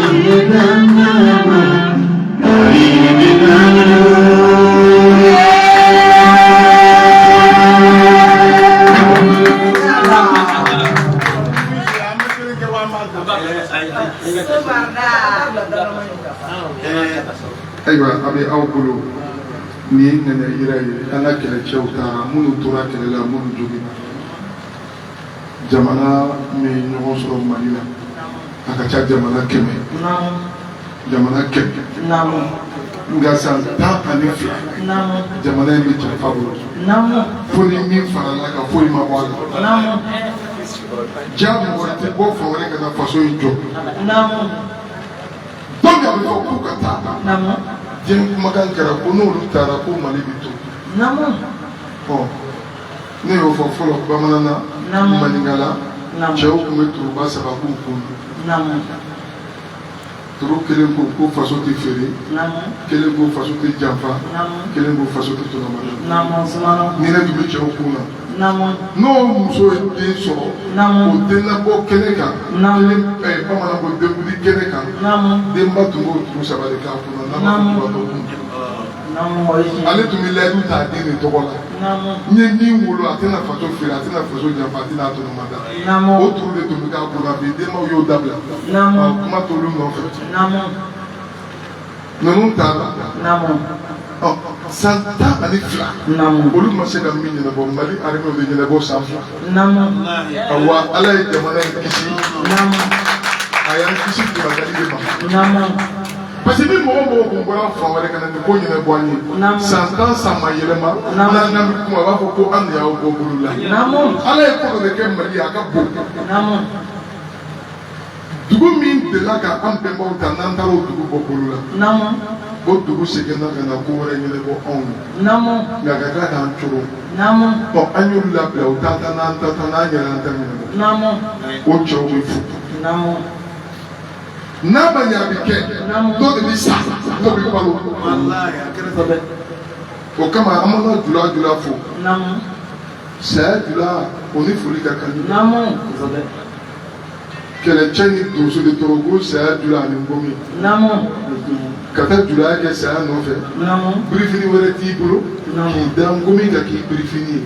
ye. Danama. Arime danama. Ayiwa, a bɛ aw bolo, nin ye ŋɛnɛ yira ye. An ka kɛlɛcɛw taara, minnu tora kɛlɛ la, minnu joginna. Jamana min ye ɲɔgɔn sɔrɔ Mali la, a ka ca jamana 100, jamana 100. Nka san 12, jamana in bɛ janfa bolo, fo ni min farala kan, foyi ma bɔ a la. Ja mɔgɔ tɛ bɔ fan wɛrɛ ka na faso in jɔ. Don min a bɛ fɔ k'u ka taa, diɲɛ kumakan kɛra ko n'olu taara ko Mali bɛ to. Ɔ, ne y'o fɔ fɔlɔ bamanan na, maninkala cɛw tun bɛ turuba saba k'u kun. Turu kelen ko ko faso tɛ feere, kelen ko faso tɛ janfa, kelen ko faso tɛ tɔnɔmada. Ni ne tun bɛ cɛw kun na, n'o muso ye den sɔrɔ, o den labɔ kɛnɛ kan, kelen bamanan ko denkundi kɛnɛ kan, denba tun b'o turu saba de k'a kun na, n'a ma fɔ kun. Ale tun bɛ layidu ta a den de tɔgɔ la. N ye min wolo, a tɛna faso feere, a tɛna faso janfa, a tɛna tɔnɔmada. O turu de tun bɛ k'a kun na. Bi denbaw y'o dabila, kuma t'olu nɔfɛ. Ninnu taara san 12, olu ma se ka min ɲɛnabɔ, Mali armée bɛ ɲɛnabɔ san 2. Awa, Ala ye jamana in kisi, a y'an kisi kunnadali de ma. Parce que ni mɔgɔ mɔgɔ kun bɔra fan wɛrɛ ka na nin ko ɲɛnabɔ an ye, san 10 san ma yɛlɛma, n'an n'an bɛ kuma, a b'a fɔ ko an de y'aw bɔ bolo la. Ala ye ko dɔ de kɛ Mali ye, a ka bon. Dugu min delila ka an bɛnbaw ta, n'an taara o dugu bɔ bolo la, o dugu seginna ka na ko wɛrɛ ɲɛnabɔ anw ye, nka ka tila k'an coron. Ɔ, an y'olu labila, u taa taa n'an ta taa n'an yɛrɛ an ta ɲɛnabɔ. O cɛw bɛ fo n'a ma ɲɛ, a bɛ kɛ dɔ de bɛ sa, dɔ bɛ balo. O kama an b'an ka jula jula fo. Saya jula, o ni foli ka kan. Kɛlɛcɛ ni donso de tɔrɔ ko saya jula ani nkomi ka taa julaya kɛ saya nɔfɛ. Birifini wɛrɛ t'i bolo k'i da nkomi kan k'i birifini ye.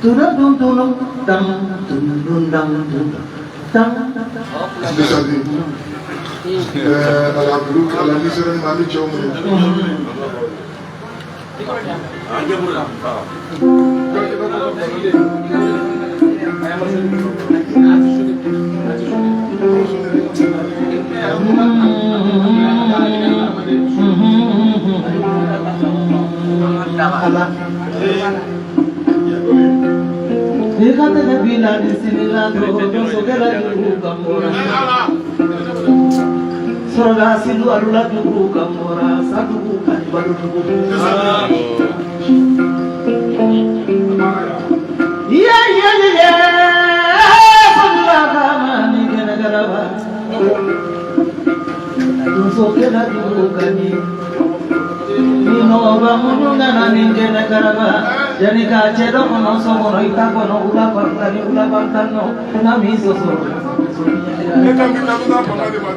Tunu dam tunu dam dam. Desandi alhamdu ala nisɔn ni an bɛ cɛw minɛ. Ala. I ka tɛgɛ bi la ni sini la donsokɛla jugu ka mɔra sɔrɔdasilu alula jugu ka mɔra sadugu ani balodugu. Ye ye ye ye sabula kama ni kɛnɛkɛlaba donsokɛla jugu ka di ni nɔgɔba minnu nana ni kɛnɛ karaba yanni ka cɛ dɔ kɔnɔ so kɔnɔ i t'a kɔnɔ wula fantan ni wula fantan nɔ n'a m'i sɔsɔ. Ne ka mi lamɛn fanga de ma.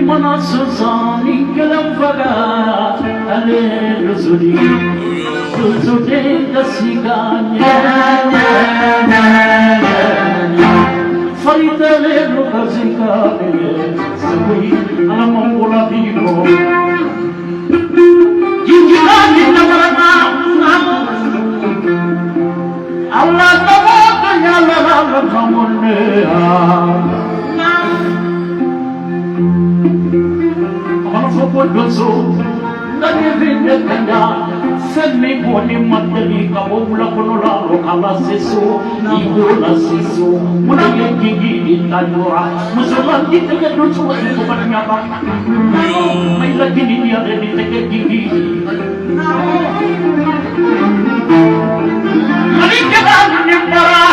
Mana sɔsɔ ni kelen faga ale dusuni. Donsoden ka sika ɲɛ faritalen don ka sika ɲɛ sabu ala ma wala bi bɔ jinjina ni namarama ala tɔgɔ ka yala la kamone a mana fɔ ko donso nka ni fɛn bɛ kanja fɛn min kɔni ma deli ka bɔ wula kɔnɔ la o ka lase so i b'o lase so munna ye kingi i ta jɔra musoman ti tɛgɛ don so i ko ka ɲaba ma i la kini ni ale ni tɛgɛ kingi mali kɛra ni bara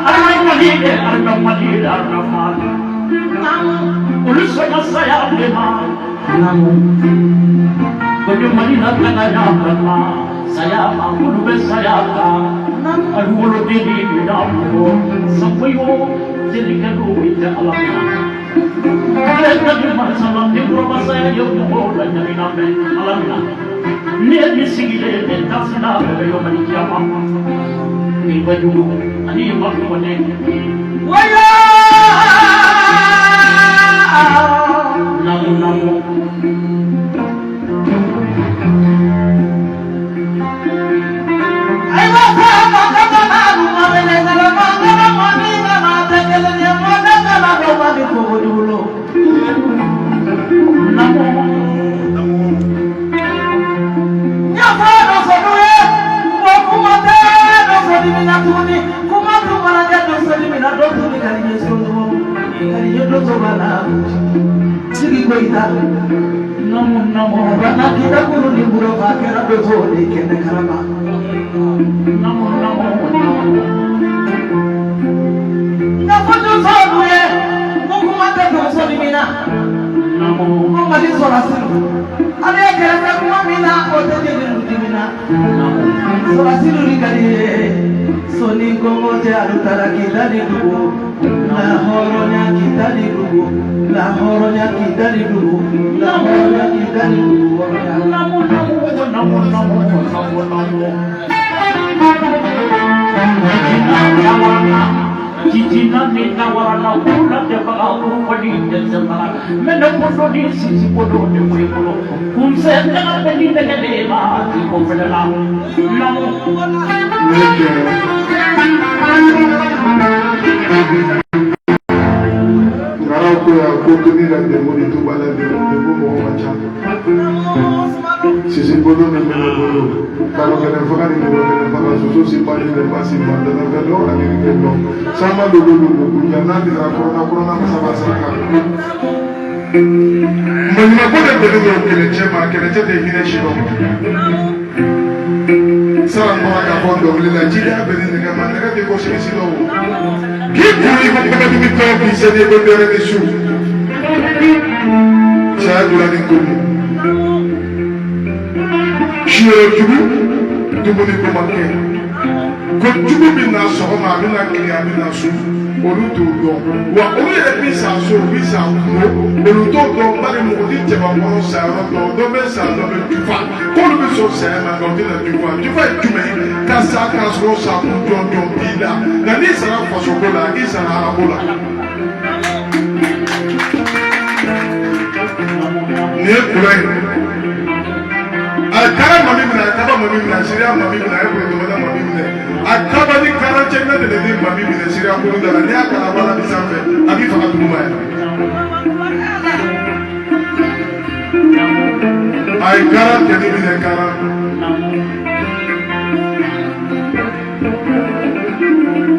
ala mali de ala mali ala mali olu sɔnna saya de ma ko mali la kana ya ma saya ma olu bɛ saya kan alu woloden ni mina mɔgɔ sankoyo jelikɛ do i tɛ ala minɛ ale ka ni masala ni kɔrɔba saya ye mɔgɔw la ɲamina mɛ ala minɛ ne ni sigilen bɛ tasina bɛɛ bɛ yɔrɔ ni kiyama ni bajugu ani ma kɔnɛ Waya! Namu namu Ayiwa sa ma ka na lu ma bele na ma na ma ni na ma te kele ne ma na na na do ma ni ko dulo. Namu Nya fa do so do ye, mo kuma te do so di mi na tuni, kuma tu mana ja do so di mi na do tu ni kali ye so do. Kali ye do so ba na. Sigi ko ita. Namu namu Bana kita kuru ni buro fa kera do so ni kene karama. Namu namu namu Nya fa do so do ye, mo kuma te do so di mi na. Namu Ko mali sɔrɔ silu ale ye kɛrɛfɛ kuma min na o tɛ jeli dimi na namu sɔrɔ silu ni ka di ye sɔnni kɔngɔ tɛ alu taara k'i da ni dugu la hɔrɔnya k'i da ni dugu la hɔrɔnya k'i da ni dugu la hɔrɔnya k'i da ni dugu hɔrɔnya. Namu namu namu namu namu namu Titina ni tawarala kula te baga kurupani jensala mene kondo ni sisi kodo ne moy kolo kumse daga beli daga le ma ti ko fela namu Ne kɛ ngaraw ko yan ko toni la denko de tuba la denko mɔgɔ man ca sisi bolo ni mɛnɛ bolo kalo kelen faga ni mɔgɔ kelen faga soso si ba ni lɛba si ba danafɛn dɔn ani fɛn dɔn sanba dogo dogo kunja n'a tigɛra kɔrɔna kɔrɔna masa b'a saraka maɲumanko de bɛnnen don kɛlɛcɛ ma kɛlɛcɛ tɛ hinɛ si dɔn sara n bɔra k'a fɔ dɔnkili la jidenya bɛnnen nɛgɛ ma nɛgɛ tɛ ko sigi si dɔn o k'i kun i ko kɔnɔdimi tɔ k'i seli i ko dɛrɛ ni su saya jula ni komi siyɔrɔ jugu dumuni ko ma kɛ ko jugu bɛ na sɔgɔma a bɛ na tile a bɛ na su olu t'o dɔn wa olu yɛrɛ bɛ sa so u bɛ sa kungo olu t'o dɔn bari mɔgɔ ti cɛbakɔrɔ sa yɔrɔ dɔn dɔ bɛ sa dɔ bɛ jufa k'olu bɛ sɔn saya ma nka u tɛ na jufa jufa ye jumɛn ye ka sa k'a sɔrɔ sa kun jɔn jɔn t'i la nka n'i sara fasoko la i sara alako la nin ye kura ye a kara mami minɛ a kaba mami minɛ a siriya mami minɛ a ye bonya mami minɛ a kaba ni karancɛ ne de ni mami minɛ siriya kolo da la n'i y'a kala bala bi sanfɛ a b'i faga duguma yɛrɛ a ye kara tɛni minɛ kara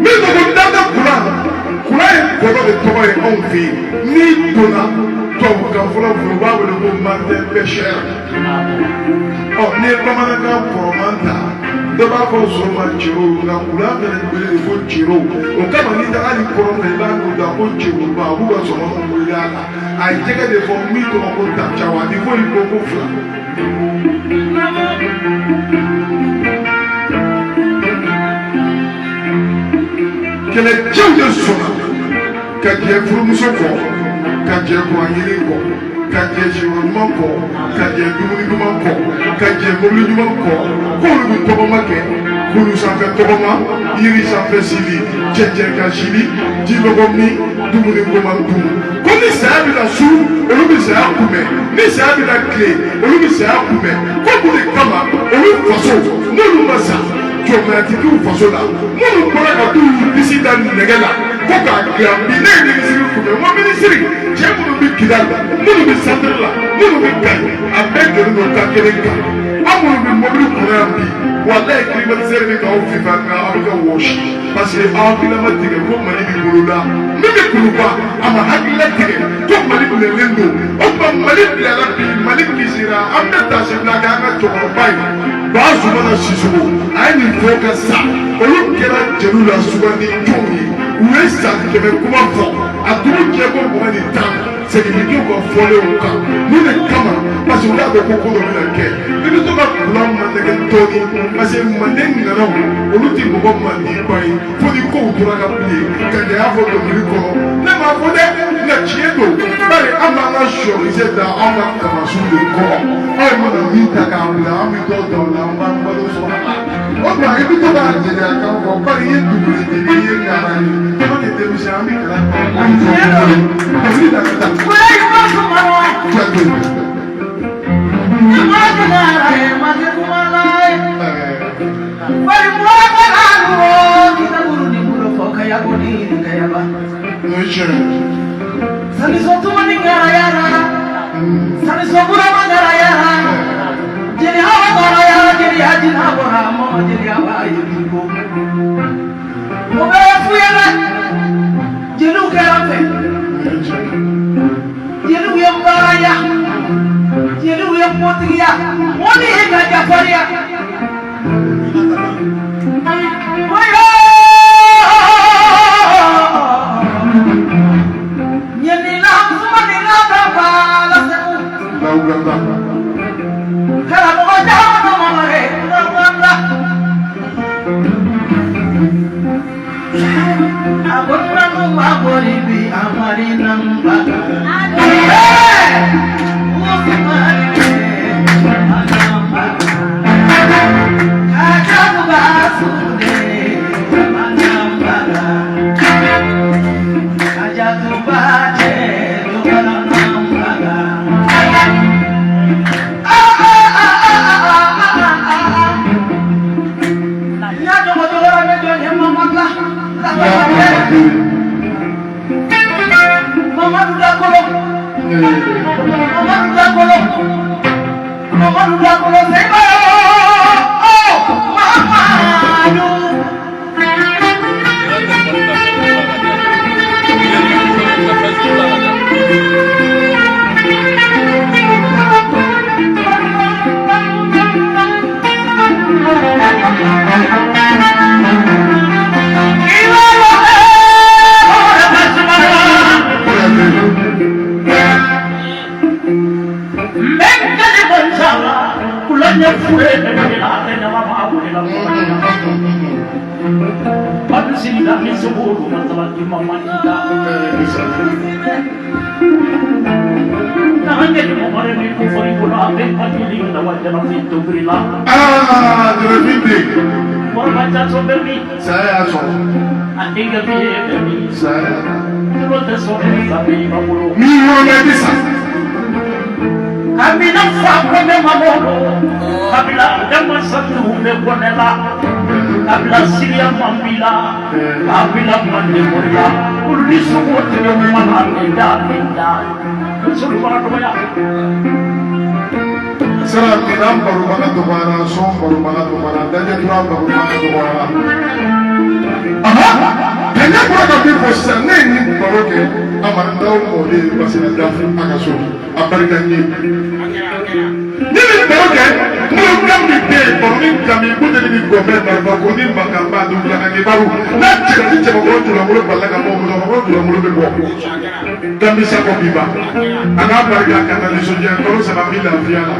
min ko ko dada kura kura ye kɔrɔ de tɔgɔ ye anw fɛ yen n'i donna tubabukan fɔlɔ fɛ u b'a wele ko martin pêcheur ɔ n'i ye bamanankan kɔrɔman ta dɔ b'a fɔ zoro ma cero nka kura fɛnɛ wele de ko cero o kama n'i taara hali kɔrɔ fɛ i b'a don da ko ceroba u b'u ka sɔngɔ wele a la a ye jɛgɛ de fɔ min tɔgɔ ko tacawa ni ko in ko ko fila. Kɛlɛcɛw de sɔnna ka jɛ furumuso kɔ ka jɛ kuran ɲini kɔ. Ka jɛ siyɔrɔ ɲuman kɔ, ka jɛ dumuni ɲuman kɔ, ka jɛ mobili ɲuman kɔ, k'olu bɛ tɔgɔma kɛ, kulu sanfɛ tɔgɔma, yiri sanfɛ sili, cɛncɛn kan sili, jinɔgɔ min, dumuni goman dun. Ko ni saya bɛna su, olu bɛ saya kunbɛn, ni saya bɛna tile, olu bɛ saya kunbɛn. Ko mun de kama olu faso n'olu ma sa, jɔnmaya ti k'u faso la? Minnu bɔra ka t'u disi da nɛgɛ la ko k'a dilan bi, ne ye minisiri kunbɛn, n ko minisiri, cɛ minnu bɛ Kidali, minnu bɛ centre la, minnu bɛ Kayi, a bɛɛ jɔlen don kan kelen kan. Aw minnu bɛ mobili kɔnɔ yan bi, walayi, climatiseur bɛ k'aw fifa, nka aw bɛ ka wɔsi, parce que aw hakilila ma tigɛ ko Mali b'i bolo la. Min bɛ Kuluba, a ma hakilila tigɛ ko Mali minɛlen don. O tuma Mali bilala bi, Mali kisira. An bɛ taasibila kɛ an ka cɛkɔrɔba ye, Bazoumana Sissoko. A ye nin fɔ ka sa. Olu kɛra jeliw la sugandi jɔnw ye. U ye san 100 kuma fɔ, a dugu jɛ ko 20 ni 10, segin bɛ kɛ u ka fɔlenw kan. Mun de kama? Parce que u y'a dɔn ko ko dɔ bɛna kɛ. I bɛ to ka kula mandɛgɛ dɔɔni, parce que manden ŋanaw, olu tɛ mɔgɔ mandiba ye, fo ni kow tora ka bilen ka kɛ y'a fɔ dɔnkili kɔnɔ. Ne m'a fɔ dɛ, nka tiɲɛ don. Bari an b'an ka sɔkisɛ da anw ka kamasiw de kɔrɔ. Aw mana min ta k'a bila, an bɛ dɔ ta o la, an b'an balo sɔrɔ a la. O tuma i bɛ to k'a jeliya kan fɔ, bari i ye duguli jeli, i ye ŋara ye, tɔgɔ ni denmisɛn, an bɛ kalan kɛ. Dɔnkili da ka taa. Jate. O ye tiɲɛ ye. Saniso tumani ngara yara, saniso burama ngara yara, jeli hawa ngara yara, jeli hajina bora mama jeli hawa yebiko. O bɛ f'u ye dɛ, jeliw kɛra n fɛ, O ye tiɲɛ ye. jeliw ye baaraya, jeliw ye kotigiya, o ni ye ka jafariya. Oyo! Ɲɛnila sumani ka baala segu. Lawulala. Karamɔgɔ caman ma ye la. A ko nanu ma bɔri bi a mari namba. Kajabuba sude manamba. Kajatuba cɛ dɔgɔla namba. Ah ah ah ah ah ah ah. Nya jogo jogo ra me jo nye mama la. Mamadu Dakolo. Mamadu Dakolo. Mamadu Dakolo Seba. Oh, Mamadu. Aa, jɛnɛfin den. Saya y'a sɔrɔ. Saya y'a sɔrɔ. N'i wɔrɔla, i bɛ sa. Kabila fa kɔnɛ mamolo, kabila dama satu bɛ kɔnɛ la, kabila siriya man b'i la, kabila mande mori la, olu ni sogo tigɛ mana nin da nin da muso fana dɔgɔya. Sira minan barobaga dɔgɔyara, sɔn barobaga dɔgɔyara, dajɛ tura barobaga dɔgɔyara. Kɛɲɛ bɔra ka min fɔ sisan, ne ye nin baro kɛ Amadu Daw mɔden Basiri Dafu a ka so, a barika n ye. Ne nin baro kɛ kunkolo kan min bɛ yen, baro ni kami buteli ni gɔnbɛ marifa ko ni mankanba dugulaka kibaru n'a cɛla ni cɛbakɔrɔ julankolo balila ka bɔ, musokɔrɔba julankolo bɛ bɔ. Gambi Sakɔ biba a k'a barika ka na nisɔndiya. Kalo 3 bi lafiya la,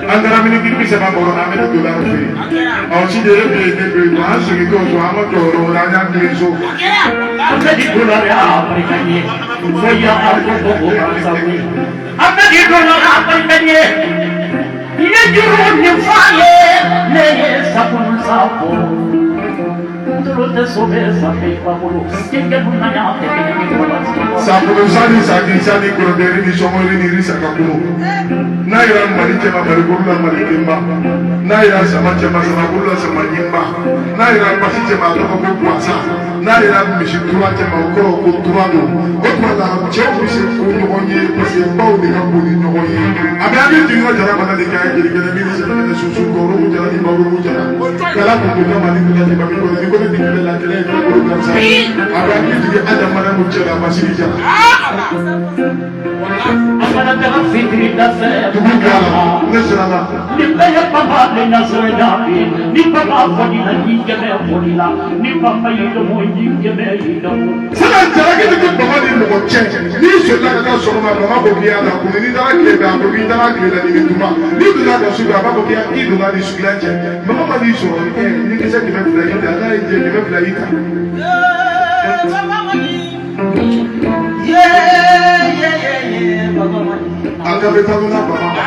an taara miniti 30 bɔrɔ, an bɛna dolari feere. Ɔ si de e bɛ yen, ne bɛ yen, an segintɔ so, an ma jɔyɔrɔ wɛrɛ, an y'an tilen so. An bɛ di dolari a barika ye fo ya a ko ko ko sabu. I ye juru nin fɔ a ye ne ye sakun sako tolo tɛ so bɛ sanfɛ i ba bolo denkɛ dun na yan tɛ kelen ye baba Sakolo sa ni saki sa ni kɔrɔdɛri ni sɔmɔri ni risaka kunu n'a yira mali cɛma malikuru la malikenba n'a yira sama cɛma samakuru la sama ɲinba n'a yira basi cɛma a tɔgɔ ko guwasa n'a yira misi tura cɛma o kɔrɔ ko tura don o tuma la cɛw bɛ se ko ɲɔgɔn ye parce que baw de ka bon ni ɲɔgɔn ye a bɛ hakili jigin ka jara bana de kɛ jeli kɛnɛ min ni sɛnɛ kɛnɛ sunsun kɔrɔ jara ni bawurugu jara kala kun ko kama ni kula ni mami kɔnɔ ni ko ne ti kɛlɛ la kɛlɛ ye farikolo gansan a bɛ hakili jigin adamaden mu cɛ la masiri jara A mana taga fitiri da fɛ dugu kɛra ne siranna ni bɛɛ ye baba de ɲɛsɔrɔ jaabi ni baba fɔli la ni kɛmɛ fɔli la ni baba y'i dɔn ni kɛmɛ y'i dɔn. Sisan jalaki tɛ kɛ bama ni mɔgɔ cɛ n'i solila ka taa sɔgɔma bama ko k'i y'a la kun n'i taara tile fɛ a ko k'i taara tile la nin tuma n'i donna ka su fɛ a b'a fɔ k'i donna ni suguya cɛ mɔgɔ ma n'i sɔrɔ ɛ ni kisɛ 200 y'i ta n'a y'i jɛ 200 y'i ta. A ka bɛ taa n'a bama ma.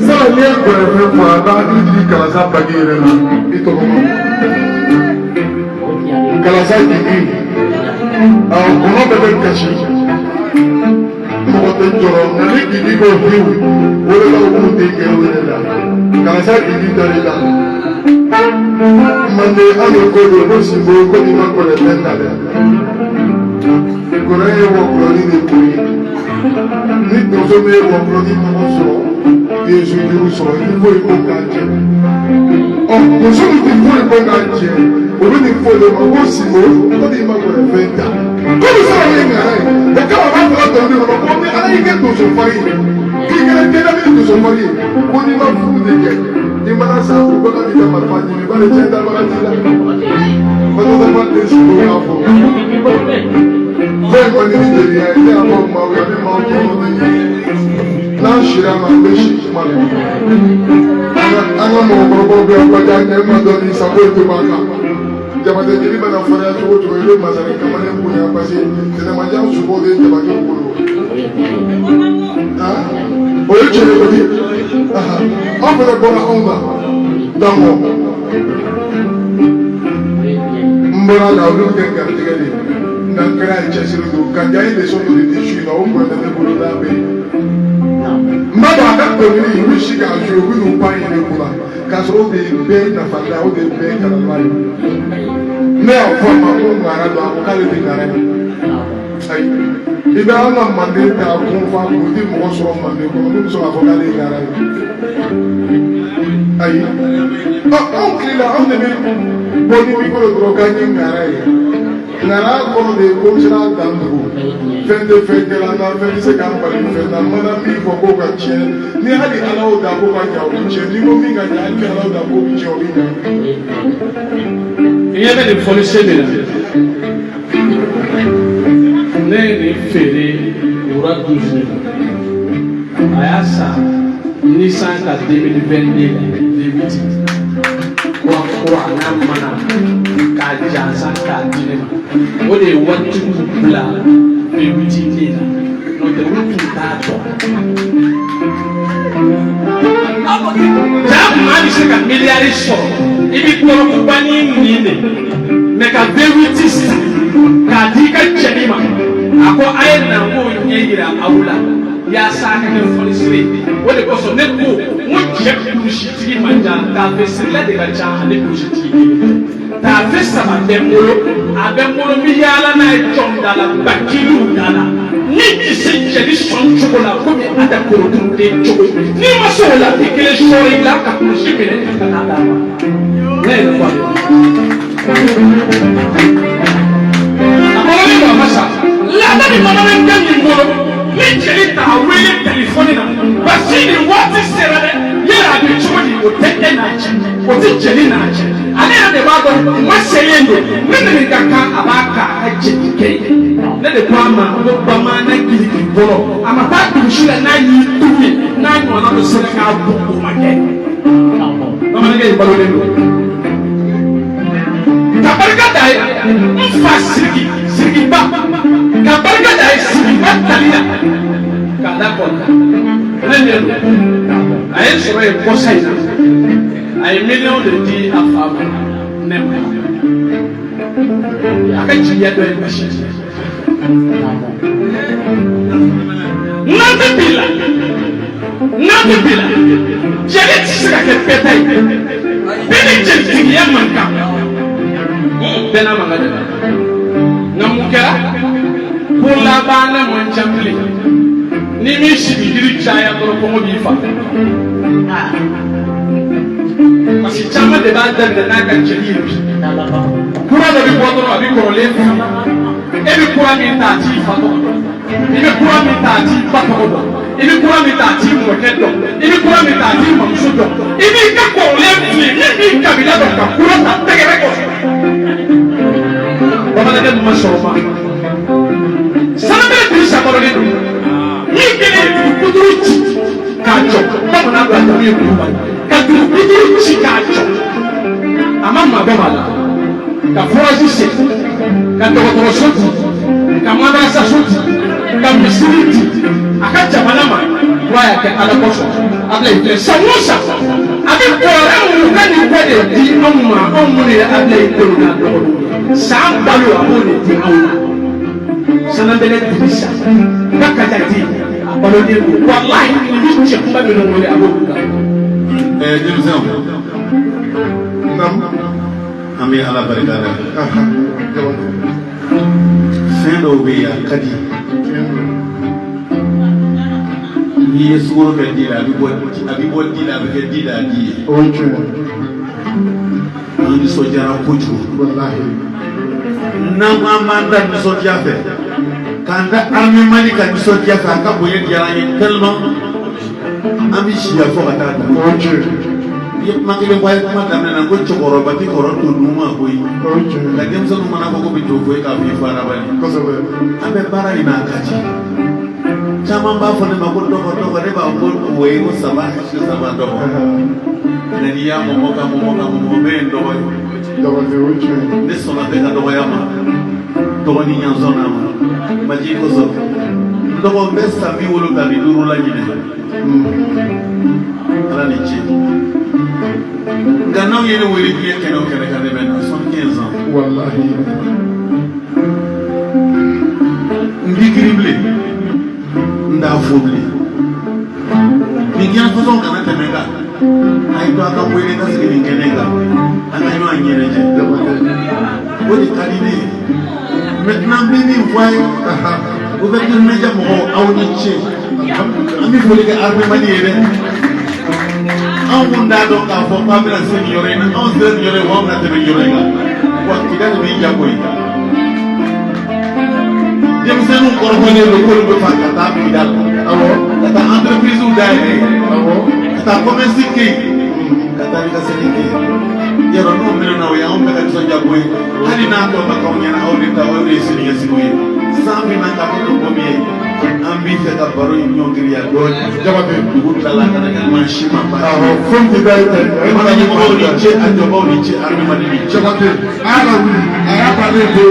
Sala n'i ye gɔrɛfɛn fɔ a b'a hakili jigin kalasa bagi yɛrɛ la i tɔgɔ ma kalasa jigi awɔ kɔnɔ bɛɛ bɛ kasi mɔgɔ tɛ jɔrɔ nka ni jigi ko fiw o de la u b'u den kɛ u yɛrɛ la kalasa jigi dar'i la manden an de ko don ko sinbo ko n'i ma gɔrɛfɛn ta dɛ gɔrɛ ye wɔkulɔni de ko ye ni donso min ye wɔkulɔni mɔgɔ sɔrɔ i ye sojuru sɔrɔ i foyi ko k'a jɛ ɔ donso min tɛ foyi ko k'a jɛ o bɛ nin fɔ de ma ko sinbo ko n'i ma gɔrɛfɛn ta komi sɔrɔ ye ŋara ye o kama a b'a fɔ dɔnkili kɔnɔ ko ni ala y'i kɛ donso fari ye k'i kɛra denna min donso fari ye ko n'i ma furu de kɛ i mana sa o bagan b'i ka marifa ɲimi bari cɛ dabaga t'i la fatata den sinbo b'a fɔ fɛn kɔni ni jeliya ye ne y'a fɔ maaw ye a bɛ maaw tɔɔrɔ de n'an sira ma an bɛ si kuma la an ka mɔgɔkɔrɔbaw bɛ yan baja ɲɛ ma dɔɔni sago to b'a kan jabatɛ jeli mana farinya cogo cogo i bɛ masakɛ kamalen bonya parce que tɛnɛmajan sogo de ye jabatɛw bolo o ye tiɲɛ ye kɔni aw fana bɔra anw na donc n bɔra la olu bɛ kɛ garijɛgɛ de ye nka n kɛra ye cɛsiri don ka ja ye leçon dɔ de di su in na o bɔnna ne bolo n'a bɛ yen n b'a dɔn a ka dɔnkili u bɛ si k'a jouer u bɛ n'u pan yɛrɛ kunna k'a sɔrɔ o de ye bɛɛ nafala o de ye bɛɛ kalama ye ne y'a fɔ a ma ko ŋara don a ko k'ale tɛ ŋara ye ayi i bɛ an ka manden ta kun fa kun tɛ mɔgɔ sɔrɔ manden kɔnɔ min bɛ sɔn k'a fɔ k'ale ye ŋara ye ayi ɔ anw tile la anw de bɛ bɔ ni mikoro dɔrɔn k'an ye ŋara ye ŋara kɔrɔ de ye ko n sera dan dugu fɛn tɛ fɛn kɛla n na fɛn tɛ se k'an bali fɛn na n mana min fɔ k'o ka tiɲɛ ni hali ala y'o da k'o ka ɲa o bɛ tiɲɛ n'i ko min ka ɲa hali ni ala y'o da k'o bɛ tiɲɛ o bɛ ɲa. I ɲɛ bɛ nin fɔlisen min na ne ye nin feere wura 12 de la a y'a san Nissan ka 2022 la V8 kura kura n'a mana k'a jansan k'a di ne ma o de ye waritigiw bila V8 den na. N'o tɛ olu tun t'a dɔn. Jaa maa bɛ se ka miliyari sɔrɔ, i bɛ dɔrɔgubanin min de mɛ ka V8 san k'a di i ka cɛnin ma. A ko a ye na n k'o ɲɛ yira aw la yaasa a ka kɛ fɔnisire ye. O de kosɔn ne ko n ko cɛ kulusitigi man ca, taafe sirila de ka ca ani kulusitigi kelen tɛ. Taafe saba bɛ n bolo, a bɛ n bolo, n bɛ yaala n'a ye jɔn da la, bakiliw da la. Ni tɛ se cɛli sɔn cogo la komi a tɛ koroturunden cogo, n'i ma se o la, i kelen sɔrɔ i la ka kulusi minɛ ka taa d'a ma. Ne yɛrɛ fɔ a ye. A bɔlen don, a ma sa. Laada ni bamanankɛ min bolo, ni jeli t'a wele telefɔni na, basi nin waati sera dɛ, yala a bɛ cogo di? O tɛ e n'a cɛ, o tɛ jeli n'a cɛ, ale yɛrɛ de b'a dɔn kuma selen don. Ne ni ka kan, a b'a k'a ka jeli kɛ ye. Ne de ko a ma ko bamanan kiriki bolo, a ma taa dugusi la n'a y'i tugu ye, n'a ɲɔgɔnna dɔ sera k'a bɔ, o ma kɛ. Bamanankɛ in balolen don ka barika da ye n fa Siriki, Sirikiba, ka barika da ye Sirikiba tali la k'a da kɔnɔ. Ne ɲɛ don, a ye sɔrɔ yen kɔsa in na, a ye miliyɔn de di a fa ma. Ne ma a ka jigiya dɔ ye basi n'an tɛ bi la, n'an tɛ bi la, jeli tɛ se ka kɛ bɛɛ ta ye. Bɛɛ ni jelitigiya man kan, bɛɛ n'a man kan dɛ. Nka mun kɛra ko labanna man ca bilen. N'i m'i sigi jiri caya dɔrɔn, kɔngɔ b'i fa, parce que caman de b'a daminɛ n'a ka jeli ye bi. Kura dɔ bɛ bɔ dɔrɔn, a bɛ kɔrɔlen fili. E bɛ kura min ta, a t'i fa tɔgɔ dɔn. I bɛ kura min ta, a t'i ba tɔgɔ dɔn. I bɛ kura min ta, a t'i mɔkɛ dɔn. I bɛ kura min ta, a t'i mamuso dɔn. I b'i ka kɔrɔlen fili min b'i kabila dɔn ka kura ta tɛgɛrɛ kɔfɛ. Bamanankɛ ma sɔrɔ ma sanubɛrɛ Dirisa balolen don. Min kɛlen ye dugu kuturu ci k'a jɔ, bamanan don, a jamu ye Kulubali, ka dugu kuturu ci k'a jɔ, a ma mabɔ a la, ka forage sen, ka dɔgɔtɔrɔso di, ka madrasaso di, ka misiri di a ka jamana ma. Kura y'a kɛ Ala kosɔn. Abilayi filɛ, san o san a bɛ bɔrɛ mugan ni kɔ de di anw ma, anw minnu ye Abilayi denw n'a dɔgɔninw ye. San balo, a b'o de di anw ma. Sanabɛlɛ Dirisa ka kajati, a balolen don. Walahi, ni bɛ cɛ kunba minnu wele, a b'olu la. Denmisɛnw, an bɛ Ala barika da. Fɛn dɔw bɛ yen, a ka di n'i ye sukaro kɛ di la, a bɛ bɔ, a bɛ bɔ di la, a bɛ kɛ di la a di ye. O ye tiɲɛ. An nisɔndiyara kojugu. Walahi. N'an ko an b'an da nisɔndiya fɛ, k'an da armée Mali ka nisɔndiya fɛ, a ka bonya diyara an ye tellement an bɛ siya fo ka taa da. O ye tiɲɛ. I ye kuma kelen fɔ, a ye kuma daminɛ na ko cɛkɔrɔba tɛ kɔrɔ to dun ma koyi. O ye tiɲɛ. Nka denmisɛnninw mana fɔ ko bɛ to fo e k'a fɔ i fara bali. Kosɛbɛ. An bɛ baara in na, a ka di. Caman b'a fɔ ne ma ko dɔgɔ dɔgɔ, ne b'a fɔ ko woye, ko saba saba dɔgɔ. Nka n'i y'a mɔmɔ ka mɔmɔ ka mɔmɔ, bɛɛ ye n dɔgɔ ye. Dɔgɔnin, o ye tiɲɛ. Ne sɔnna bɛɛ ka dɔgɔya ma, dɔgɔnin ɲansɔn n'a ma maji kosɔn. N dɔgɔ, n bɛ san 75 la ɲinɛ. Ala ni ce. Nka n'aw ye ne wele diɲɛ kɛnɛ o kɛnɛ kan, ne bɛ na, 75 ans. Walahi. N t'i girin bilen, n t'a fo bilen. Nin diɲɛ fasɔn kana tɛmɛ n kan. A ye to a ka wele ka sigi nin kɛnɛ kan, an ka ɲɔgɔn ɲɛnajɛ, o de ka di ne ye. Maintenant, n bɛ min fɔ a ye, ouverture média mɔgɔw, aw ni ce. An bɛ foli kɛ armée Mali ye dɛ. Anw kun t'a dɔn k'a fɔ k'an bɛna se nin yɔrɔ in na. Anw sera nin yɔrɔ in, wa anw bɛna tɛmɛ nin yɔrɔ in kan. Wa Kidali b'i ja koyi. Denmisɛnninw kɔrɔfɔlen don k'olu bɛ fɛ ka taa Kidali. Awɔ. Ka taa entreprise dayɛlɛ yen. Awɔ. Ka taa commerce kɛ yen. Ka taa ni ka segin kɛ yen. Yɔrɔ n'o minɛna, o ye anw bɛɛ ka nisɔndiya ko ye. Hali n'a tɔ ma k'aw ɲɛna, aw de ta, aw de ye siniɲɛsigiw ye. San min na ka kɛ ni ko min ye, an b'i fɛ ka baro in ɲɔngiriya dɔɔnin. Jabate. Dugu tilala, a kana kɛ maa si ma baasi Awɔ. ye. Foyi tɛ da e ta ye. Jamana ɲɛmɔgɔw ni ce, a jɔbaw ni ce, armée Mali ni ce. Jabate. A y'a lawuli. A y'a bannen to.